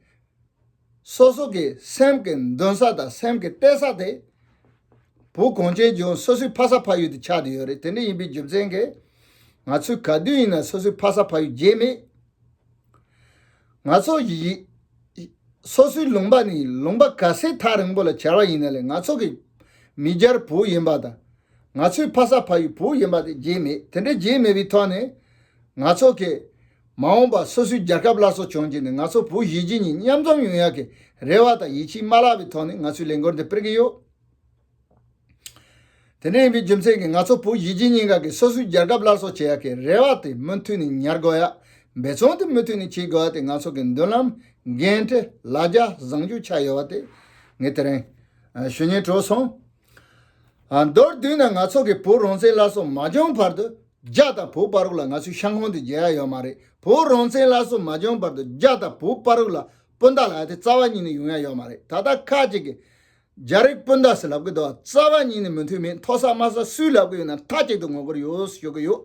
སོ་སོ་གི་སེམས་ཀྱི་འདུན་ས་དང་སེམས་ཀྱི་གཏད་ས་དེ་བོད་གངས་ཅན་ལྗོངས་སོ་སོའི་ཕ་ས་ཕ་ཡུལ་དུ་ཆགས་བསྡད་ཡོད་རེད། དེ་འདྲ་ཡིན་པའི་རྒྱུ་མཚན་གྱིས་ང་ཚོས་ག་དུས་ཡིན་ན་སོ་སོའི་ཕ་ས་ཕ་ཡུལ་བརྗེད་མེད། ང་ཚོ་ཡི་སོ་སོའི་ལུང་པ་ནས་ལུང་པ་ག་ཚད་ཐག་རིང་པོ་ལ་གྱར་བ་ཡིན་ན་ལས། ང་ཚོ་གི་མི་རྒྱལ་བོད་ཡིན་པ་དང་། ང་ཚོའི་ཕ་ས་ཕ་ཡུལ་བོད་ཡིན་པ་དེ་བརྗེད་མེད། དེ་འདྲ་བརྗེད་མེད་པའི་ཐོག་ནས་ང་ཚོ་གི་མ་འོངས་པ་སོ་སོའི་རྒྱལ་ཁབ་སླར་གསོ་བྱུང་རྗེས་ནས་ང་ཚོ་བོད་གཞིས་བྱེས་གཉིས་མཉམ་འཛོམས་ཡོང་ཡག་གི་རེ་བ་དང་ཡིད་ཆེས་མ་བརླག་པའི་ཐོག་ནས་ང་ཚོས་ལས་འགུལ་འདི་སྤེལ་གྱི་ཡོད། དེ་འདྲ་ཡིན་པའི་རྒྱུ་མཚན་གྱིས་ང་ཚོ་བོད་གཞིས་བྱེས་གཉིས་ཀ་གིས་སོ་སོའི་རྒྱལ་ཁབ་སླར་གསོ་བྱེད་ཡག་གི་རེ་བ་དེ་མུ་མཐུད་ནས་ཉར་དགོས་ཡ། འབད་བརྩོན་དེ་མུ་མཐུད་ནས་བྱེད་དགོས་ཡ་དེ་ང་ཚོ་གི་མདུན་ལམ། འགན་འཁྲི། ལ་རྒྱ། བཟང་སྤྱོད་ཆགས་ཡོད་པ་དེ་ངས་དེ་རིང་ཨ་ཞུ་སྙིང་བྲོ་སོང་། ཨ་མདོར་བསྡུས་ན་ང་ཚོ་གི་བོད་རང་བཙན་སླར་གསོ་མ་བྱུང་བར་དུ་རྒྱ་དང་བོད་བར་ལ་ང་ཚོའི་ཤ་ཁང་དེ་རྒྱག་ཡ་ཡོད་མ་རེད། བོད་རང་བཙན་སླར་གསོ་མ་བྱུང་བར་དུ་རྒྱ་དང་བོད་བར་ལ་སྤུན་ཟླ་ལབ་ཡ་དེ་རྩ་བ་ཉིད་ནས་ཡོང་ཡ་ཡོད་མ་རེད། ད་ལྟ་ཁ་ཅིག་གིས་རྒྱ་རིགས་སྤུན་ཟླ་ཟེར་ལབ་གི་འདུག་རྩ་བ་ཉིད་ནས་མི་མཐུན་མེད། མཐོ་ས་དམའ་ས་སུས་ལབ་གི་ཡོད་ན་མཐའ་གཅིག་ཏུ་ངོ་རྒོལ་ཡོད་ཞུ་གི་ཡོད།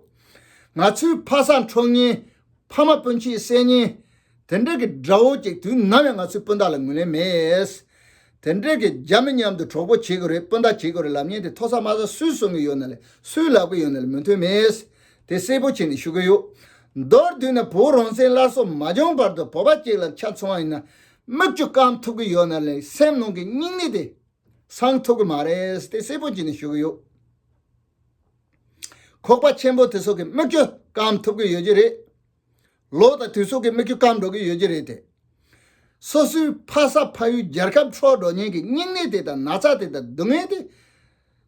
ང་ཚོའི་ཕ་ས་འཕྲོག་མཁན། ཕ་མ་སྤུན་མཆེད་བསད་མཁན། དེ་འདྲ་གི་དགྲ་བོ་གཅིག་དུས་ནམ་ཡང་ང་ཚོའི་སྤུན་ཟླ་ལ་ངོས་ལེན་མེད། དེ་འདྲ་གི་རྒྱ་མི་མཉམ་དུ་གྲོགས་པོ་བྱེད་དགོས་རེད། སྤུན་ཟླ་བྱེད་དགོས་རེད་ལབ་མཁན་དེ་མཐོ་ས་དམའ་ས་སུས་གསུང་གི་ཡོད་ན་ལས། སུས་ལབ་གི་ཡོད་ན་ལས་མི་མཐུན་མེད། དེ་གསལ་པོ་བྱས་ནས་ཞུ་གི་ཡོད། མདོར་བསྡུས་ན་བོད་རང་བཙན་སླར་གསོ་མ་བྱུང་བར་དུ་བོད་པ་གཅིག་ལ་ཆ་མཚོན་པ་ཡིན་ན། མིག་ཆུ་སྐམ་ཐུབ་ཀྱི་ཡོད་ན་ལས་སེམས་ནང་གི་སྙིང་ནད་དེ་སངས་ཐུབ་ཀྱི་མ་རེད། དེ་གསལ་པོ་བྱས་ནས་ཞུ་གི་ཡོད། ཁོག་པ་ཆེན་པོ་དེ་ཚོ་གི་མིག་ཆུ་སྐམ་ཐུབ་ཀྱི་ཡོད་ཀྱི་རེད། ལོ་དང་དུས་ཚོད་ཀྱི་མིག་ཆུ་སྐམ་འགྲོ་གི་ཡོད་ཀྱི་རེད་དེ། སོ་སོའི་ཕ་ས་ཕ་ཡུལ་རྒྱལ་ཁབ་འཕྲོག་འགྲོ་མཁན་གྱི་སྙིང་ནད་དེ་དང་ན་ཚ་དེ་དང་སྡུག་བསྔལ་དེ།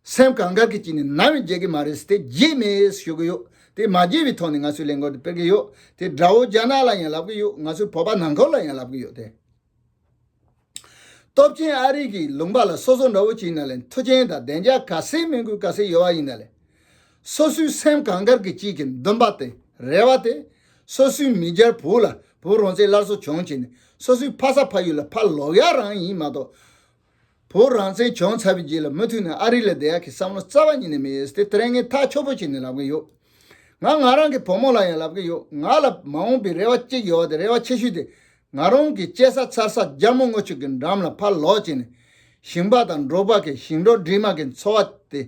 སེམས་གང་དགར་གྱི་ཅིག་ནི་ནམ་ཡང་བརྗེད་ཀྱི་མ་རེད། དེ་བརྗེད་མེད་ཞུ་གི་ཡོད། དེ་མ་བརྗེད་པའི་ཐོག་ནས་ང་ཚོས་ལས་འགུལ་དེ་སྤེལ་གྱི་ཡོད། དེ་དགྲ་བོ་རྒྱ་ནག་ལ་ཡང་ལབ་ཀྱི་ཡོད། ང་ཚོའི་བོད་པ་ནང་ཁུལ་ལ་ཡང་ལབ་ཀྱི་ཡོད་དེ། སྟོབས་ཆེན་ཨ་རི་གི་ལུང་པ་ལ་སོ་སོ་འདྲ་བོ་ཅིག་ཡིན་ན་ལས་མཐུན་རྐྱེན་དང་བདེ་འཇགས་ག་ཚད་སྨོན་དགོས་ག་ཚད་ཡོད་པ་ཡིན་ན་ལས། སོ་སོའི་སེམས་གང་དགར་གྱི་ཅིག་གི་འདུན་པ་དེ་རེ་བ་དེ། སོ་སོའི་མི་སྒེར་བོད་ལ་བོད་རང་བཙན་སླར་གསོ་བྱུང་བྱས་ནས་སོ་སོའི་ཕ་ས་ཕ་ཡུལ་ལ་ཕར་ལོག་ཡག་རང་ཡིན་མ་གཏོགས། བོད་རང་བཙན་བྱུང་ཚར་བའི་རྗེས་ལ་མུ་མཐུད་ནས་ཨ་རི་ལ་བསྡད་ཡག་གི་བསམ་བློ་རྩ་བ་ཉིད་ནས་མེད། དེ་དེ་རིང་ངས་ཐག་ཆོད་པོ་བྱས་ནས་ལབ་གི་ཡོད། ང་ང་རང་གི་བུ་མོ་ལ་ཡང་ལབ་གི་ཡོད། ང་ལ་མ་འོངས་པའི་རེ་བ་གཅིག་ཡོད་པ་དེ། རེ་བ་ཆེ་ཤོས་དེ་ང་རང་གི་སྐྱེས་ས་འཚར་ས་རྒྱལ་མོ་རྔུལ་ཆུ་གི་འགྲམ་ལ་ཕར་ལོག་བྱས་ནས་ཞིང་པ་དང་འབྲོག་པ་གི་ཞིང་འབྲོག་འདྲེས་མ་གི་འཚོ་བ་དེ་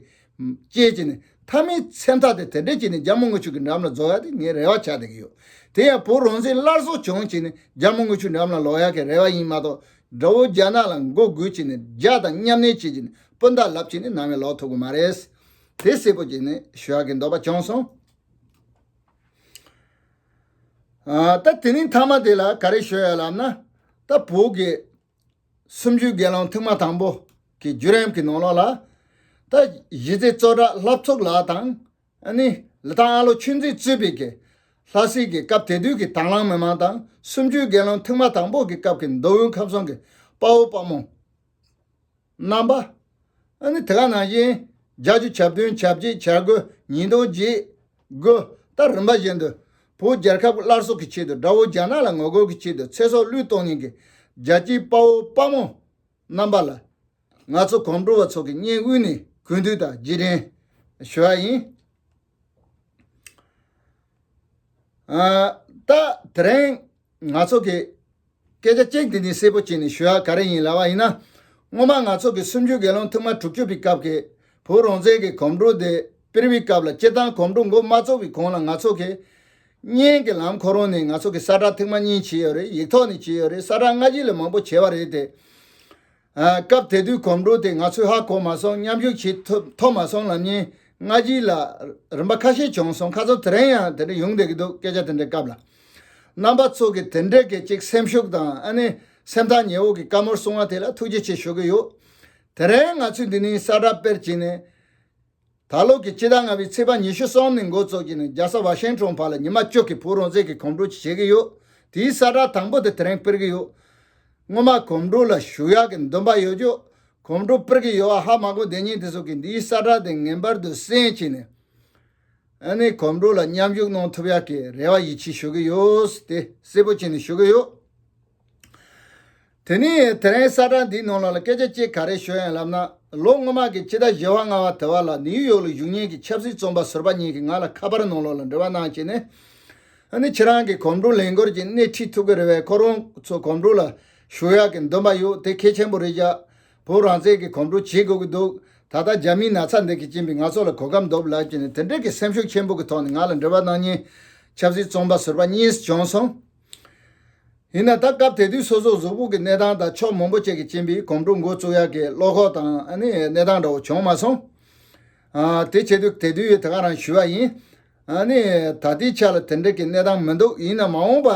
སྐྱེལ་བྱས་ནས་མཐའ་མའི་མཚན་རྟགས་དེ་དེ་འདྲས་བྱས་ནས་རྒྱལ་མོ་རྔུལ་ཆུ་གི་འགྲམ་ལ་རྫོགས་ཡག་དེ་ངའི་རེ་བ་ཆགས་བསྡད་ཀྱི་ཡོད། དེ་ཡང་བོད་རང་བཙན་སླར་གསོ་བྱུང་བྱས་ནས་རྒྱལ་མོ་རྔུལ་ཆུ་འགྲམ་ལ་ལོག་ཡག་གི་རེ་བ་ཡིན་མ་གཏོགས། དགྲ་བོ་རྒྱ་ནག་ལ་མགོ་སྒུར་བྱས་ནས་རྒྱ་དང་མཉམ་གནས་བྱེད་ཀྱི་ནས་སྤུན་ཟླ་ལབ་བྱས་ནས་ནམ་ཡང་ལོག་ཐུབ་ཀྱི་མ་རེད། དེ་གསལ་པོ་བྱས་ནས་ཞུ་ཡག་གི་འདོད་པ་བྱུང་སོང་། ཨ། ད་དེ་ནས་མཐའ་མ་དེ་ལ་ག་རེ་ཞུ་ཡ་ལབ་ན། ད་བོད་ཀྱི་སུམ་ཅུའི་སྒེར་ལངས་ཐེངས་མ་དང་པོ་གི་བརྒྱུད་རིམ་གྱི་ནང་ལོགས་ལ། ད་གཞིས་རྩེ་གཙོ་བདག་ལྷ་ཚོགས་ལགས་དང་། ཨ་ནི་ལི་ཐང་ཨ་ལོ་ཆོས་འཛིན་གཙོས་པའི་གི་ལྷ་སའི་གི་སྐབས་དེ་དུས་ཀྱི་དྭང་བླངས་མི་མང་དང་། སུམ་ཅུའི་སྒེར་ལངས་ཐེངས་མ་དང་པོ་གི་སྐབས་ཀྱི་མདོ་དབུས་ཁམས་གསུམ་གྱི་དཔའ་བོ་དཔའ་མོ་རྣམ་པ། ཨ་ནི་དེ་ག་ནང་བཞིན་བརྒྱད་ཅུ་གྱ་བདུན་གྱ་བརྒྱད་གྱ་དགུ་ཉིས་སྟོང་བརྒྱད་དགུ་ད་རིམ་པ་བཞིན་དུ་བོད་རྒྱལ་ཁབ་སླར་གསོ་གི་ཆེད་དུ། དགྲ་བོ་རྒྱ་ནག་ལ་ངོ་རྒོལ་གྱི་ཆེད་དུ་ཚེ་སྲོག་བློས་གཏོང་མཁན་གྱི་རྒྱལ་གཅེས་དཔའ་བོ་དཔའ་མོ་རྣམ་པ་ལ། ང་ཚོ་གོམ་བགྲོད་པ་ཚོ་གི་སྙིང་དབུས་ནས་གུས་འདུད་དང་རྗེས་དྲན་ཞུ་བ་ཡིན། ཨ། ད་དེ་རིང་ང་ཚོ་གི་སྐད་ཆ་གཅིག་འདི་ནས་གསལ་པོ་བྱས་ནས་ཞུ་ཡ་ག་རེ་ཡིན་ལབ་པ་ཡིན་ན། སྔོན་མ་ང་ཚོ་གི་སུམ་ཅུ་སྒེར་ལངས་ཐེངས་མ་དྲུག་ཅུ་པའི་སྐབས་ཀྱི་བོད་རང་བཙན་གྱི་གོམ་བགྲོད་དེ་སྤེལ་བའི་སྐབས་ལ། སྤྱིར་བཏང་གོམ་བགྲོད་འགོ་མ་བཙུགས་པའི་གོང་ལ་ང་ཚོ་གི་བརྙན་གྱི་ལམ་ཁོ་རང་ནས་ང་ཚོ་གི་གསལ་བསྒྲགས་ཐེངས་མ་གཉིས་བྱས་ཡོད་རེད། ཡིག་ཐོག་ནས་བྱས་ཡོད་རེད། གསལ་བསྒྲགས་སྔ་རྗེས་ལ་མང་པོ་བྱས་པ་རེད་དེ། ཨ། སྐབས་དེ་དུས་གོམ་བགྲོད་དེ་ང་ཚོས་ཧ་གོ་མ་སོང་། མཉམ་ཞུགས་བྱེད་ཐུབ་ཐུབ་མ་སོང་ལབ་མཁན་སྔ་རྗེས་ལ་རིམ་པ་ཁ་ཤས་བྱུང་སོང་། ཁ་སང་དེ་རིང་ཡང་དེ་འདྲ་ཡོང་བསྡད་ཀྱི་འདུག་སྐད་ཆ་དེ་འདྲའི་སྐབས་ལ། རྣམ་པ་ཚོ་གི་དེ་འདྲའི་གི་ཅིག་སེམས་ཤུགས་དང་། ཨ་ནི་སེམས་ཐག་ཉེ་བོ་གི་བཀའ་མོལ་གསུང་བ་དེ་ལ་ཐུགས་རྗེ་ཆེ་ཞུ་གི་ཡོད། དེ་རིང་ང་ཚོས་འདི་ནས་གསལ་བསྒྲགས་སྤེལ་བྱས་ནས། ད་ལོ་གི་སྤྱི་ཟླ་ལྔ་པའི་ཚེས་པ་ཉི་ཤུ་གསུམ་ནས་འགོ་བཙུགས་ཀྱིས་ནས་རྒྱལ་ས་ཝ་ཤིང་ཊོན་བར་ལ་ཉི་མ་བཅུ་གི་བོད་རང་བཙན་གྱི་གོམ་བགྲོད་ཅིག་བྱེད་ཀྱི་ཡོད། དེའི་གསལ་བསྒྲགས་དང་པོ་དེ་དེ་རིང་སྤེལ་གྱི་ཡོད། སྔོན་མ་གོམ་བགྲོད་ལ་ཞུགས་ཡག་གི་འདུན་པ་ཡོད་རྒྱུ། གོམ་བགྲོད་སྤེལ་གྱི་ཡོད་པ་ཧ་མ་གོ་བསྡད་མཁན་དེ་ཚོ་གིས་འདིའི་གསལ་བསྒྲགས་དེ་ངེས་པར་དུ་གསན་བྱས་ནས། ཨ་ནི་གོམ་བགྲོད་ལ་མཉམ་ཞུགས་གནང་ཐུབ་ཡག་གི་རེ་བ་ཡིད་ཆེས་ཞུ་གི་ཡོད། དེ་གསལ་པོ་བྱས་ནས་ཞུ་གི་ཡོད། དེ་ནས་དེ་རིང་གསལ་བསྒྲགས་འདིའི་ནང་ལོགས་ལ་སྐད་ཆ་གཅིག་ག་རེ་ཞུ་ཡིན་ལབ་ན། ལོ་སྔོན་མ་གི་ཕྱི་ཟླ་བཞི་པ་ལྔ་པ་དེ་བར་ལ་ནིའུ་ཡོག་ལ་བཞུགས་མཁན་གྱི་ཆབ་སྲིད་བཙོན་པ་ཟུར་པ་གཉིས་ཀྱིས་ང་ལ་ཁ་པར་ནང་ལོགས་ལ་འབྲེལ་བ་གནང་བྱས་ནས། ཨ་ནི་ཁྱེད་རང་གི་གོམ་བགྲོད་ལས་འགུལ་གྱི་སྣེ་ཁྲིད་ཐུབ་ཀྱི་རེད་པས། ཁོ་རང་ཚོ་གོམ་བགྲོད་ལ་ཞུགས་ཡག་གི་འདུན་པ་ཡོད། དེ་གལ་ཆེན་པོ་རེད་བཞག་བོད་རང་བཙན་གྱི་གོམ་བགྲོད་བྱེད་དགོས་ཀྱི་འདུག་ད་ལྟ་རྒྱ་མིའི་ན་ཚ་འདི་གིས་རྐྱེན་པས་ང་ཚོ་ལ་གོ་སྐབས་འདུག་ལབ་བྱས་ནས་དེ་འདྲའི་གི་སེམས་ཤུགས་ཆེན་པོ་གི་ཐོག་ནས་ང་ལ་འབྲེལ་བ་གནང་མཁན་ཆབ་སྲིད་བཙོན་པ་ཟུར་པ་གཉིས་བྱུང་སོང་། ཡིན་ན་ད་སྐབས་དེ་དུས་སོ་སོ་གཟུགས་པོ་གི་གནས་སྟངས་དང་ཕྱོགས་མང་པོ་ཅིག་གི་རྐྱེན་པས་གོམ་བགྲོད་འགོ་བཙུགས་ཡག་གི་བློ་ཁོག་དང་། ཨ་ནི་གནས་སྟངས་འདྲ་བོ་བྱུང་མ་སོང་། ཨ། དེ་བྱས་དུས་དེ་དུས་ཡོད་དེ་ག་རང་ཞུས་པ་ཡིན། ཨ་ནི་ད་ལྟའི་ཆ་ལ་དེ་འདྲ་གི་གནས་སྟངས་མི་འདུག་ཡིན་ན་མ་འོངས་པ་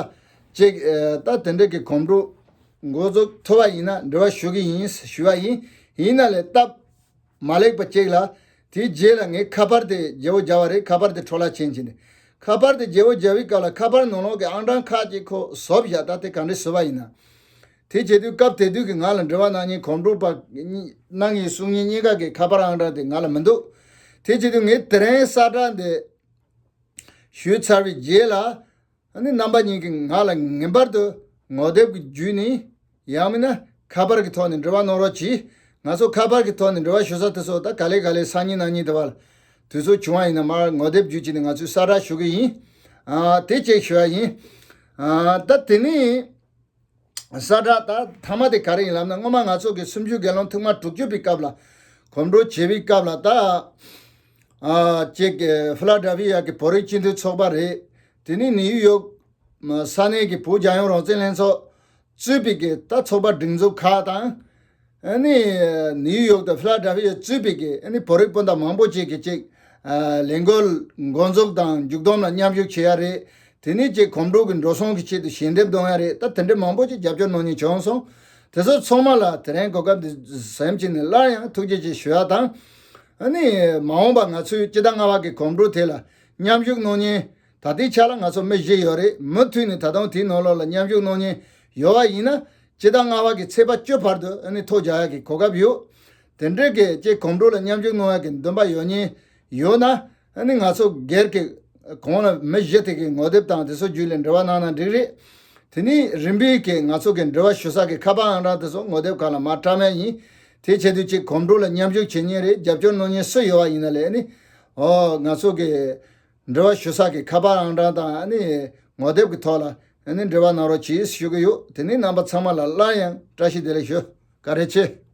ཅིག་ཨ། ད་དེ་འདྲ་གི་གོམ་བགྲོད་འགོ་འཛུགས་ཐུབ་པ་ཡིན་ན་འབྲེལ་བ་ཞུ་གི་ཡིན་ཞུས་པ་ཡིན། ཡིན་ན་ལས་སྟབས་མ་ལེགས་པ་ཅིག་ལ། དེའི་རྗེས་ལ་ངས་ཁ་པར་དེ་བརྗེ་བོ་བརྒྱབ་པ་རེད། ཁ་པར་དེ་འཕྲོ་བརླག་ཕྱིན་ཕྱིན་ནས། ཁ་པར་དེ་བརྗེ་བོ་བརྒྱབ་པའི་སྐབས་ལ་ཁ་པར་ནང་ལོགས་ཀྱི་ཨང་གྲངས་ཁག་ཅིག་ཁོ་བཟོ་བཞག་ད་དེ་ག་འདྲས་བཟོས་པ་ཡིན་ན། དེ་བྱེད་དུས་སྐབས་དེ་དུས་ཀྱི་ང་ལ་འབྲེལ་བ་གནང་མཁན་གོམ་བགྲོད་པ་གནང་གི་གསུང་མཁན་གཉིས་ཀ་གི་ཁ་པར་ཨང་གྲངས་དེ་ང་ལ་མི་འདུག་དེ་བྱེད་དུས་ངས་དེ་རིང་གསལ་བསྒྲགས་འདི་ཞུས་ཚར་བའི་རྗེས་ལ། ཨ་ནི་རྣམ་པ་གཉིས་ཀྱིས་ང་ལ་ངེས་པར་དུ་ངོ་དེབ་ཀྱི་བརྒྱུད་ནས། ཡང་མིན་ན་ཁ་པར་གྱི་ཐོག་ནས་འབྲེལ་བ་གནང་རོགས་གྱིས། ང་ཚོ་ཁ་པར་གྱི་ཐོག་ནས་འབྲེལ་བ་ཞུ་ས་དེ་ཚོ་ད་ག་ལེ་ག་ལེ་སང་ཉིན་གནངས་ཉིན་དེ་བར་དུས་ཚོད་བྱུང་བ་ཡིན་ན་མར་ངོ་དེབ་བརྒྱུད་བྱས་ནས་ང་ཚོས་གསལ་བསྒྲགས་ཞུ་གི་ཡིན། ཨ། དེ་གཅིག་ཞུ་བ་ཡིན། ཨ། ད་དེ་ནས་གསལ་བསྒྲགས་ད་མཐའ་མ་དེ་ག་རེ་ཡིན་ལབ་ན། སྔོན་མ་ང་ཚོ་གི་སུམ་ཅུ་སྒེར་ལངས་ཐེངས་མ་དྲུག་ཅུ་པའི་སྐབས་ལ་གོམ་བགྲོད་བྱེད་པའི་སྐབས་ལ། ད་ཨ་ཅིག་ཕི་ལ་ཌེལ་ཕི་ཡ་གི་བོད་རིགས་སྤྱི་མཐུན་ཚོགས་པ་རེད། དེ་ནས་ནིའུ་ཡོག་ས་གནས་ཀྱི་བོད་རྒྱལ་ཡོངས་རང་བཙན་ལྷན་ཚོགས་གཙོས་པའི་གི་ད་ཚོགས་པ་སྒྲིག་འཛུགས་ཁག་དང་། ཨ་ནི་ནིའུ་ཡོག་དང་ཕི་ལ་ཌེལ་ཕི་ཡ་གཙོས་པའི་གི་ཨ་ནི་བོད་རིགས་སྤུན་ཟླ་མང་པོ་ཅིག་གིས་ཅིག་ཨ་ལས་འགུལ་འགོ་འཛུགས་དང་མཇུག་བསྡོམས་ལ་མཉམ་ཞུགས་བྱེད་ཡ་རེད། དེ་ནས་ཅིག་གོམ་བགྲོད་ཀྱི་འགྲོ་སོང་གི་ཆེད་དུ་ཞལ་འདེབས་གཏོང་ཡ་རེད། ད་དེ་འདྲ་མང་པོ་ཅིག་རྒྱབ་སྐྱོར་གནང་མཁན་བྱུང་སོང་། དེ་ཚོ་ཚང་མ་ལ་དེ་རིང་གོ་སྐབས་འདི་ཟིན་བྱས་ནས་སླར་ཡང་ཐུགས་རྗེ་ཆེ་ཞུ་ཡ་དང་། ཨ་ནི་མ་འོངས་པ་ང་ཚོའི་སྤྱི་ཟླ་ལྔ་པ་གི་གོམ་བགྲོད་དེ་ལ་མཉམ་ཞུགས་གནང་མཁན། ད་ལྟའི་ཆ་ལ་ང་ཚོ་མི་བཞི་ཡོད་རེད། མུ་མཐུད་ནས་ད་དུང་དེའི་ནང་ལོགས་ལ་མཉམ་ཞུགས་གནང་མཁན་ཡོད་པ་ཡིན་ན། སྤྱི་ཟླ་ལྔ་པ་གི་ཚེས་པ་བཅུ་བར་དུ་ཨ་ནི་ཐོ་རྒྱག་ཡག་གི་གོ་སྐབས་ཡོད། དེ་འདྲའི་གི་ཅིག་གོམ་བགྲོད་ལ་མཉམ་ཞུགས་གནང་ཡག་གི་འདུན་པ་ཡོད་མཁན་ཡོད་ན། ཨ་ནི་ང་ཚོ་སྒེར་གྱི་གོང་ལ་མི་བཞི་དེ་གི་ངོ་དེབ་དང་དེ་ཚོ་བརྒྱུད་ལས་འབྲེལ་བ་གནང་ན་འགྲིག་རེད། དེ་ནས་རིམ་པས་ཀྱི་ང་ཚོ་གི་འབྲེལ་བ་ཞུ་ས་གི་ཁ་པར་ཨང་གྲངས་དེ་ཚོ་ངོ་དེབ་ཁག་ལ་མར་བཀྲམ་ཡག་ཡིན། དེའི་ཆེད་དུ་ཅིག་གོམ་བགྲོད་ལ་མཉམ་ཞུགས་བྱེད་མཁན་རེད། རྒྱབ་སྐྱོར་གནང་མཁན་སུ་ཡོད་པ་ཡིན་ན་ལས་ནི། ཨོ་ང་ཚོ་གི་འབྲེལ་བ་ཞུ་ས་གི་ཁ་པར་ཨང་གྲངས་དང་ཨ་ནི་ངོ་དེབ་ཀྱི་ཐོག་ལ་ཨ་ནི་འབྲེལ་བ་གནང་རོགས་གྱིས་ཞུ་གི་ཡོད། དེ་ནས་རྣམ་པ་ཚང་མ་ལ་སླར་ཡང་བཀྲ་ཤིས་བདེ་ལེགས་ཞུ། བཀའ་དྲིན་ཆེ།